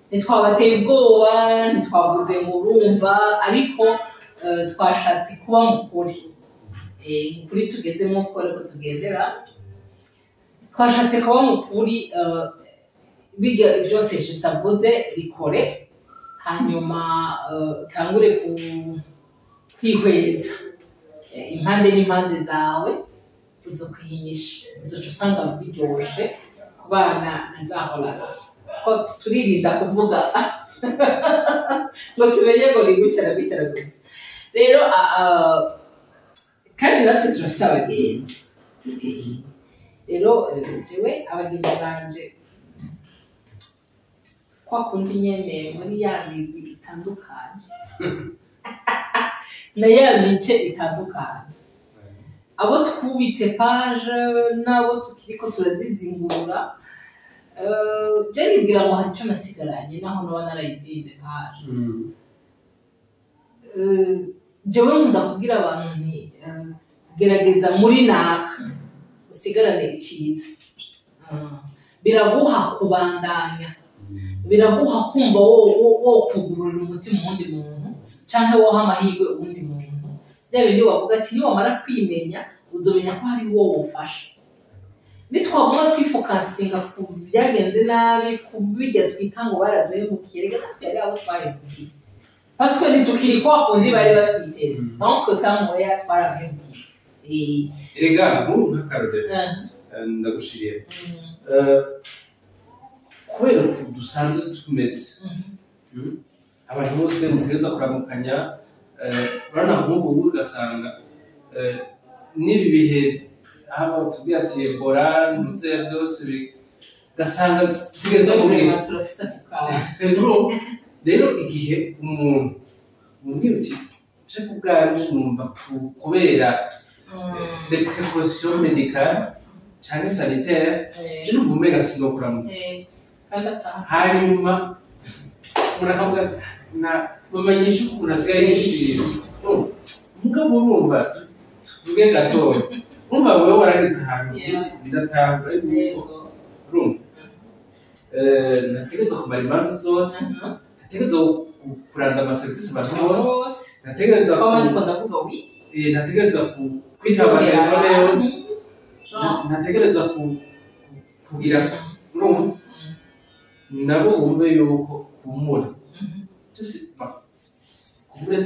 Ntitwabateye ubwoba, ntitwavuze ngo urumva, ariko twashatse kuba mu kuri. Mu kuri tugezemo, kuko ariko tugendera, twashatse kuba mu kuri. Biga byose juste avuze, bikore, hanyuma utangure kwihweza impande n'impande zawe, uzokwihinyisha, uzoca usanga biryoshe kubana na za relation, ko turirinda kuvuga ngo tumenye ngo ni gutya na gutya na gutya. Rero kandi natwe turafise abagenzi. Rero jewe abagenzi banje, kwa kundi nyene muri ya migwi itandukanye na ya mice itandukanye, abo twubitse page n'abo tukiriko turazizingura, je nibwira ngo hari ico nasigaranye naho noba narayizinze page. Jewe nkunda kubwira abantu nti gerageza muri naka usigarane iciza. Biraguha kubandanya, biraguha kumva wo kugurura umutima uwundi muntu, canke woha amahirwe uwundi muntu. Bya bindi wavuga ati niwamara kwimenya, uzomenya ko hari uwo wofasha. Nitwaguma twifokasinga ku byagenze nabi, ku bijya twita ngo baraduhemukiye, reka natwe yari abo twahemukiye, parce que ntitukiri kwa kundi bari batwiteze. Donc somewhere twarabahemukiye.
Erega nk'ubu nk'akarorero, ndagushiriye, kubera ukuntu dusanzwe tumeze, abantu bose mutegereza kuramukanya. Urabona nk'ubu ugasanga n'ibi bihe aho tubwira ati Ebola ndetse byose ugasanga tutegereza kubwira.
Turafise ako kantu.
Rero igihe umuntu umubwira uti je ku bwanje numva kubera les précautions médicales canke sanitaires, je numva umenga sinokuramutsa,
kandi ataha.
Hanyuma umuntu akavuga na mama nyinshi ukuntu asigaye yishima. Mugabo urumva, tuvuge gatoya, urumva wewe warageze ahantu uti ndatahura yuko urumva ntategereza kumara imanza zose, ntategereza kuranda amaserivisi abantu bose,
bose
ntategereza
kwama ndiko ndavuga oui,
ntategereza kwitaba telefone yose, ntategereza kugira, urumva nabo bumve yuko kumura just kumure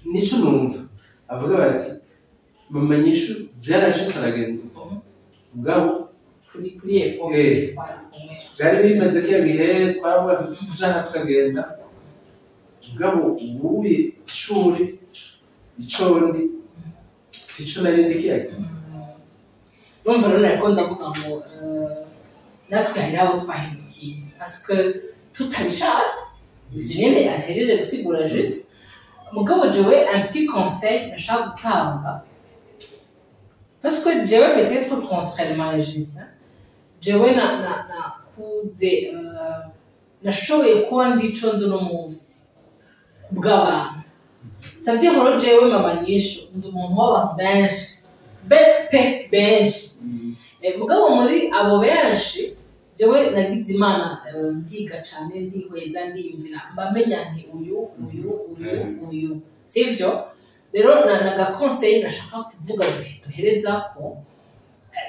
nico numva avuga bati mama nyishu byarashitse aragenda ubwabo.
Kuri époque twari kumwe.
Byari bimaze kiya bihe twaravuga tuti tujaha tukagenda, mugabo ubuye ishuri ico ndi sico nari ndi kiya gihe.
Urumva rero nariko ndavuga ngo natwe hari abo twahemukiye parce que tutabishatse, ivyo nyene ahejeje gusigura juste. Mugabo jewe un petit conseil nashaka gutanga, parce que jewe peut-être contrairement à Justin, jewe na na nakuze, nashoboye kuba ndi ico ndi uno munsi kubw'abantu. Ça veut dire rero jewe mama nyishu ndi umuntu w'abantu benshi pe benshi. Mugabo muri abo benshi, jewe nagize Imana, ndiga cane, ndihweza, ndiyumvira, mbamenya nti uyu, uyu, uyu, uyu, sivyo? Rero naga conseil nashaka kuvuga duherezako.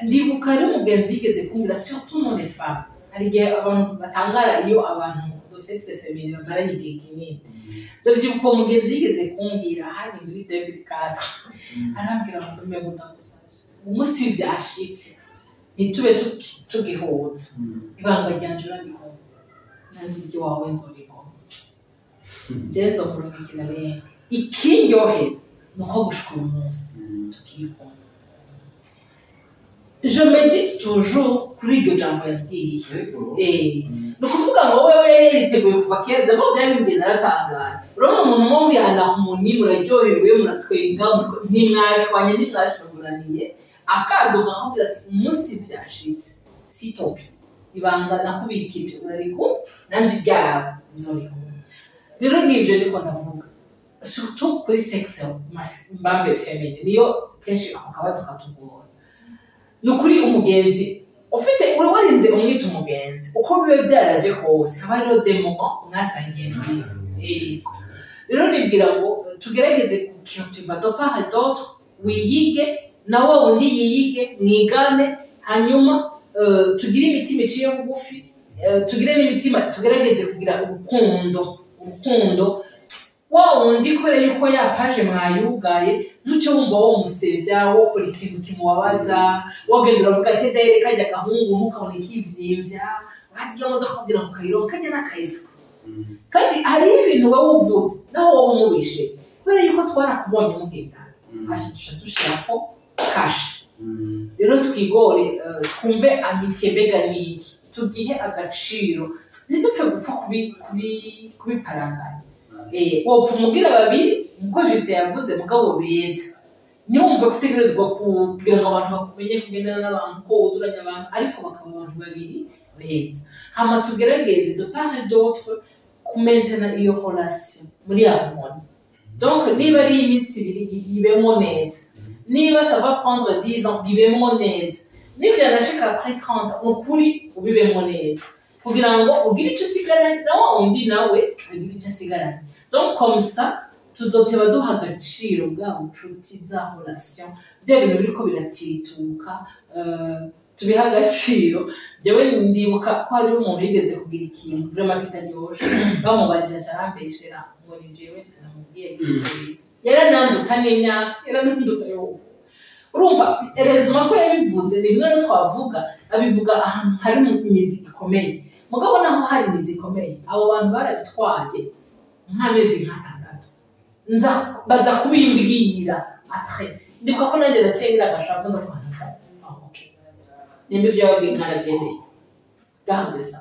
Ndibuka rero umugenzi yigeze kumbwira, surtout nous les femmes, hari igihe abantu batangara iyo abantu de sexe féminin bamaranye igihe kinini. Ndavyibuka uwo mugenzi yigeze kumbwira, hari muri 2004, arambwira ngo mbe ngo ndagusavye, umunsi vyashitse ntitube tugihuza, ibanga ryanje urarigoma, nanje iry'iwawe nzorigoma, je nzokurungikira. Rero ikindyohera ni uko gushika uyu munsi tukiri kumwe, je médite toujours kuri iryo jambo yambwiye. Ni ukuvuga ngo wewe yari yariteguye kuva kera. D'abord byari naratangaye, urabona umuntu nko muri harmonie, muraryohewe, muratwenga, ntimwashwanye, ntimwashavuraniye, akaduka akakubwira ati umunsi byashitse, s'il te plaît, ibanga nakubikije urariguma, nanje iryawe nzoriguma. Rero nivyo ndiko ndavuga, surtout kuri sexe mbambe féminin, niyo kenshi ako kabazo katugora. Ni ukuri umugenzi Ufite uri warinze umwita umugenzi, uko biba byaraje kose, haba hariho des moments mwasangiye nziza. Yego. Rero nibwira ngo tugerageze kucultiva de part et d'autre, wiyige na wa wundi yiyige, mwigane, hanyuma tugire imitima iciye bugufi, tugire n'imitima, tugerageze kugira urukundo. Urukundo wa wundi, kubera yuko ya page mwayugaye, ntuce wumva wo musevya, wokora ikintu kimubabaza, wogenda uravuga ati: "Dere kajya gahungu, ntukabone kivyimvya, urazi iyo modoka kugira ngo kayironke kajya n'akayiswe." Kandi hariho ibintu wowe uvuze naho wowe umubeshe, kubera yuko twarakubonye mugendana, hashi duca dushirako kashe. Rero twigore, twumve amitié mbega ni iki, tugihe agaciro, ntidupfe gupfa kubiparanganya. Wopfa umubwira babiri nkuko Justin yavuze, mugabo beza. Niwumve ko utegerezwa kugira ngo abantu bakumenye kugendana n'abantu, ko wuzuranya abantu, ariko bakaba abantu babiri beza. Hama tugerageze de part et d'autre kumentena iyo relation muri harmonie. Donc niba ari iminsi 2, ibemo neza. Niba ça va prendre 10 ans, bibemo neza. Nivyanashika après 30, ni ukuri ubibemo neza, kugira ngo ugire icyo usigaranye na wa wundi, nawe agire icyo asigaranye. Donc comme ça tuzoteba duha agaciro bwa bucuti, za relation, bya bintu biriko biratirituka, tubihe agaciro. Jewe ndibuka ko hariho umuntu yigeze kugira ikintu vraiment kitaryoshe, bamubajije aca arambeshera ngo ni jewe namubwiye. Yarananduta n'imyaka, yarananduta yo. Urumva erezuma ko yabivuze, ni bimwe rero twavuga, abivuga ahantu hari imizi ikomeye. Mugabo naho hari imizi ikomeye, abo bantu barabitwaye nk'amezi nk'atandatu, nza baza kubimbwira après. Ndibuka ko nanjye naciye ngira agashavu, ndavuga nti: "Ah, okay, nimba ibyo yababwiye mwaravyemeye, garde ça."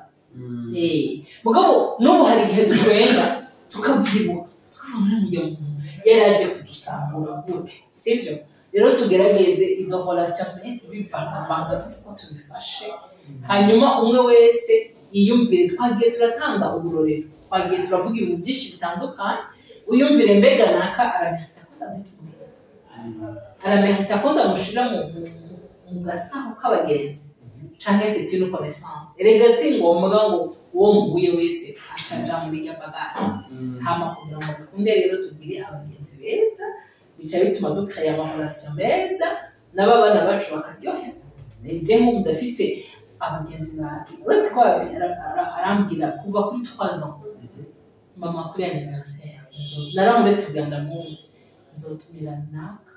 Mugabo n'ubu hari igihe dutwenga tukavyibuka, tukavuga muri mujya muntu yari aje kudusambura gute? Sivyo? Rero tugerageze izo relation bivangavanga, tuzi ko tubifashe, hanyuma umwe wese yiyumvire. Twagiye turatanga uburorero, twagiye turavuga ibintu byinshi bitandukanye. Uyumvire mbega naka aramehita ko ndamwita umugenzi, aramehita ko ndamushira mu gasaho k'abagenzi, canke c'est une connaissance? Erega si ngombwa ngo uwo muhuye wese aca aja muri rya bagage. Hama kugira ngo bikunde rero, tugire abagenzi beza, bica bituma dukreye ama relation meza n'ababana bacu bakaryoherwa. Je nk'ubu ndafise abagenzi banje, uretse ko arambwira kuva kuri 3 ans: "Mama, kuri anniversaire naramuretse kugira ngo ndamwumve, nzotumira naka,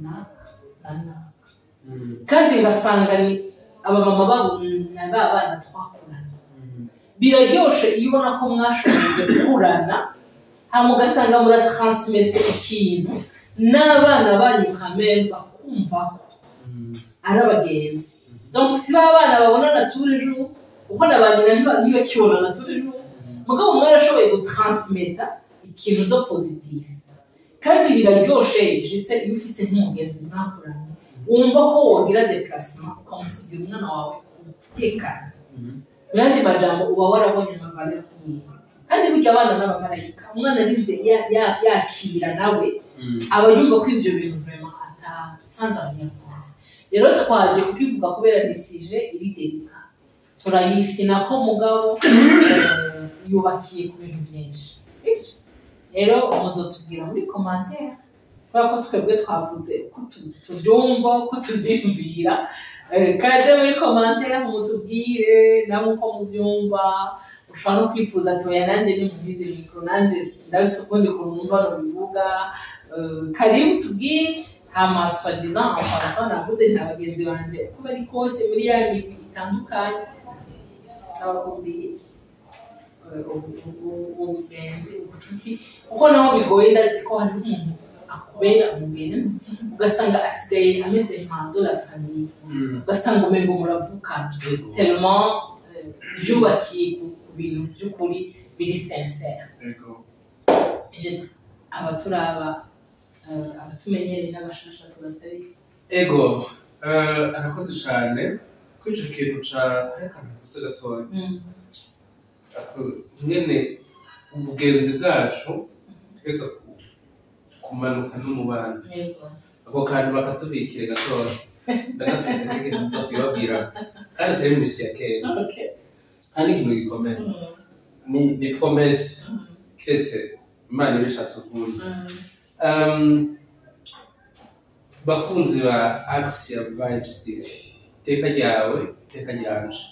naka na naka." Kandi ngasanga ni abamama babo na ba bana twakurana. Biraryoshe iyo ubona ko mwashoboye gukurana, hama ugasanga muratransmese ikintu n'abana banyu kamere, bakumva ko ari abagenzi. Donc si ba bana babonana tous les jours, kuko na ba nyina ntibakibonana tous les jours, mugabo mwarashoboye gutransmeta ikintu de positif. Kandi biraryoshe juste iyo ufise nk'umugenzi mwakuranye, wumva ko wogira déplacement ukamusigira umwana wawe utekanye. Mu yandi majambo, uba warabonye ama valeur yiwe. Kandi burya abana n'abamarayika. Umwana arinze yakira nawe aba yumva ko ivyo bintu vraiment atasanze abanyarwanda. Rero twaje kukivuga kubera ni sujet iri délicat, turayifina ko, mugabo yubakiye ku bintu byinshi. Sivyo? Rero muzotubwira muri commentaire, kubera ko twebwe twavuze uko tuvyumva, uko tuvyiyumvira. Kaze muri commentaire mutubwire namwe uko muvyumva. Ushobora no kwifuza ati: "Oya, nanjye ni muntize micro, nanjye ndabise ukundi kuntu numva nobivuga." Karibu tubwire. Hama soi-disant en passant, navuze nta bagenzi banje uko bari kose muri ya migwi itandukanye, abakumbiye ubugenzi, ubucuti, kuko naho bigoye. Ndazi ko hari umuntu akubera umugenzi, ugasanga asigaye ameze nka de la famille, ugasanga umengo muravukana tellement vyubakiye ku bintu by'ukuri biri sincère. Juste abaturaba, abatumenyereye n'abashasha, tubasabiye.
Ego, arakoze cyane kuri ico kintu ca hariho akantu mvuze gatoya. Nyene ubugenzi bwacu twese kumanuka no mu bandi. Ako kantu bakatubikire gatoya. Ndagafise n'ikintu nzokwibabwira kandi atari mu misi ya kera. Kandi ikintu gikomeye ni promesse, kiretse Imana ibishatse ukundi. Bakunzi ba Axia Vibes TV, iteka ryawe, iteka ryanje,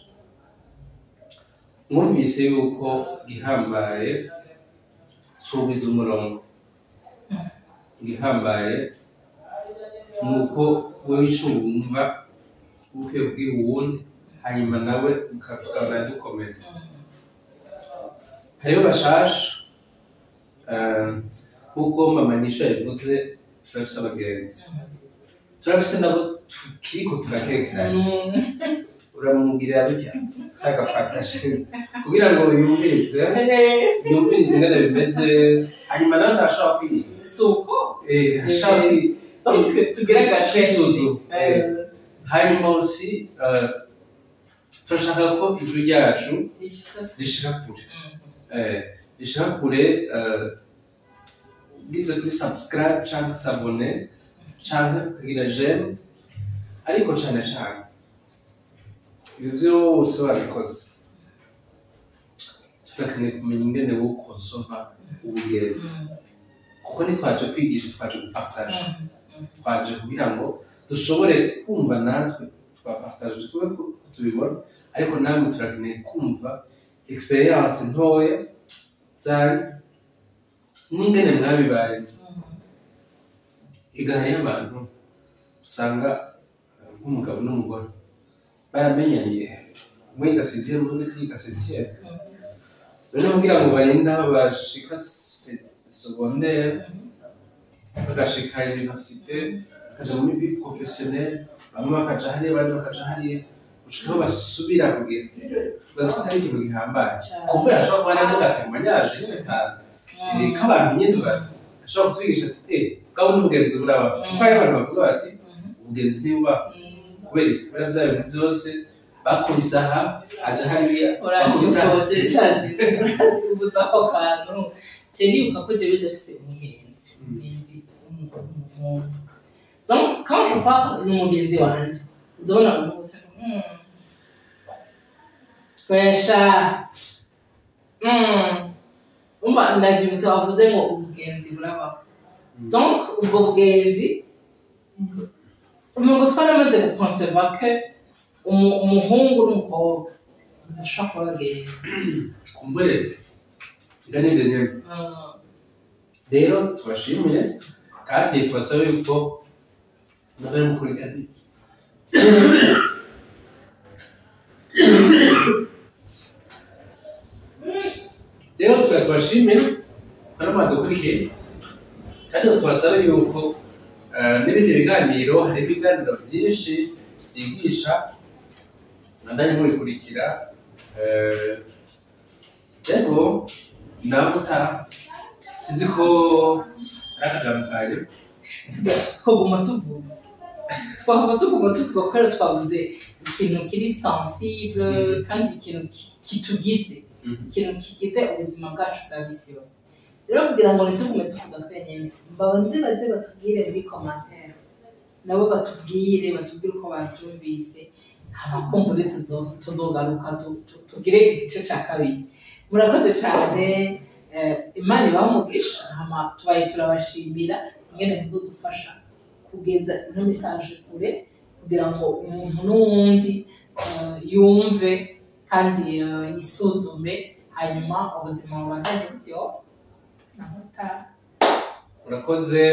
mwumvise yuko gihambaye subiza umurongo. Gihambaye ni uko wewe ico wumva ukwiye kubwira uwundi, hanyuma nawe tukabona dukomeye. Hariho bashasha, nkuko mama Nisho yabivuze, turafise abagenzi, turafise nabo tukiriko turakekanya. Uramubwira gutya shaka partage kugira ngo yumvirize ingene bimeze, hanyuma nawe ntashobora kwiga.
Suko.
Ashobora kwiga.
Donc tugira agashenge.
Kwisuzuma. Hanyuma aussi, turashaka ko ijwi ryacu rishika kure. Rishika kure, ugize kuri subscribe canke s'abonner canke ukagira j'aime, ariko cane cane ivyo vyose wabikoze, turakeneye kumenya ingene wo konsoma ubugenzi, kuko ntitwaje kwigisha, twaje gupartager, twaje kugira ngo dushobore kumva natwe twapartage, tube ko tubibona, ariko namwe turakeneye kumva expérience ntoya zanyu n'ingene mwabibaye. Ega hariyo abantu usanga nk'umugabo n'umugore baramenyanye, umwe yiga sixième, undi yiga septième, rero kugira ngo barinde aho bashika secondaire, bagashika université, bakaja muri vie professionnelle, bamwe bakaja hariya, abandi bakaja hariya, gushika aho basubira kugira bazi ko atari ikintu gihambaye. Kuko yashobora kuba harimo gatémoignage nyene k'abantu nyene bashobora kutwigisha ati bwabo n'ubugenzi buraba, kuko hari abantu bavuga bati ubugenzi ntibubaho kubera iki? Kubera vya bintu vyose bakubise aha, aja hariya, bakubita.
Urangiye urazibuza ako kantu. Je nibuka ko jewe ndafise umugenzi w'umuhungu. Donc quand je parle n'umugenzi wanje, uzobona abantu bose kwesha. Umva, ndavyibutse wavuze ngo ubugenzi burabaho. Donc ubwo bugenzi, umengo twaramaze guconcevoir que umuhungu n'umukobwa badashobora kuba abagenzi.
Kumbure nga nivyo nyene. Rero tubashimire kandi tubasabe yuko nabari mukurikirana. Rero tukaba tubashimire kandi mwadukurikiye, kandi tubasabe yuko n'ibindi biganiro, hari ibiganiro byinshi byigisha, mwandanye mubikurikira. Rero nawe utaha, sinzi ko ari akajambo kanyu.
Twaguma tuvuga, twahava tuguma tuvuga kubera twabuze ikintu kiri sensible kandi ikintu kitugize, ikintu kigize ubuzima bwacu bwa misi yose. Rero kugira ngo ntitugume tuvuga twenyine, babanze baze batubwire muri commentaire, nabo batubwire uko babyumvise, hama kumbure tuzogaruka tugire igice ca kabiri. Murakoze cyane, Imana ibahe umugisha. Hama tubaye turabashimira ingene muzodufasha kugeza ino message kure, kugira ngo umuntu n'uwundi yumve kandi yisuzume, hanyuma ubuzima bubandanye buryoha. Naho utaha.
Urakoze.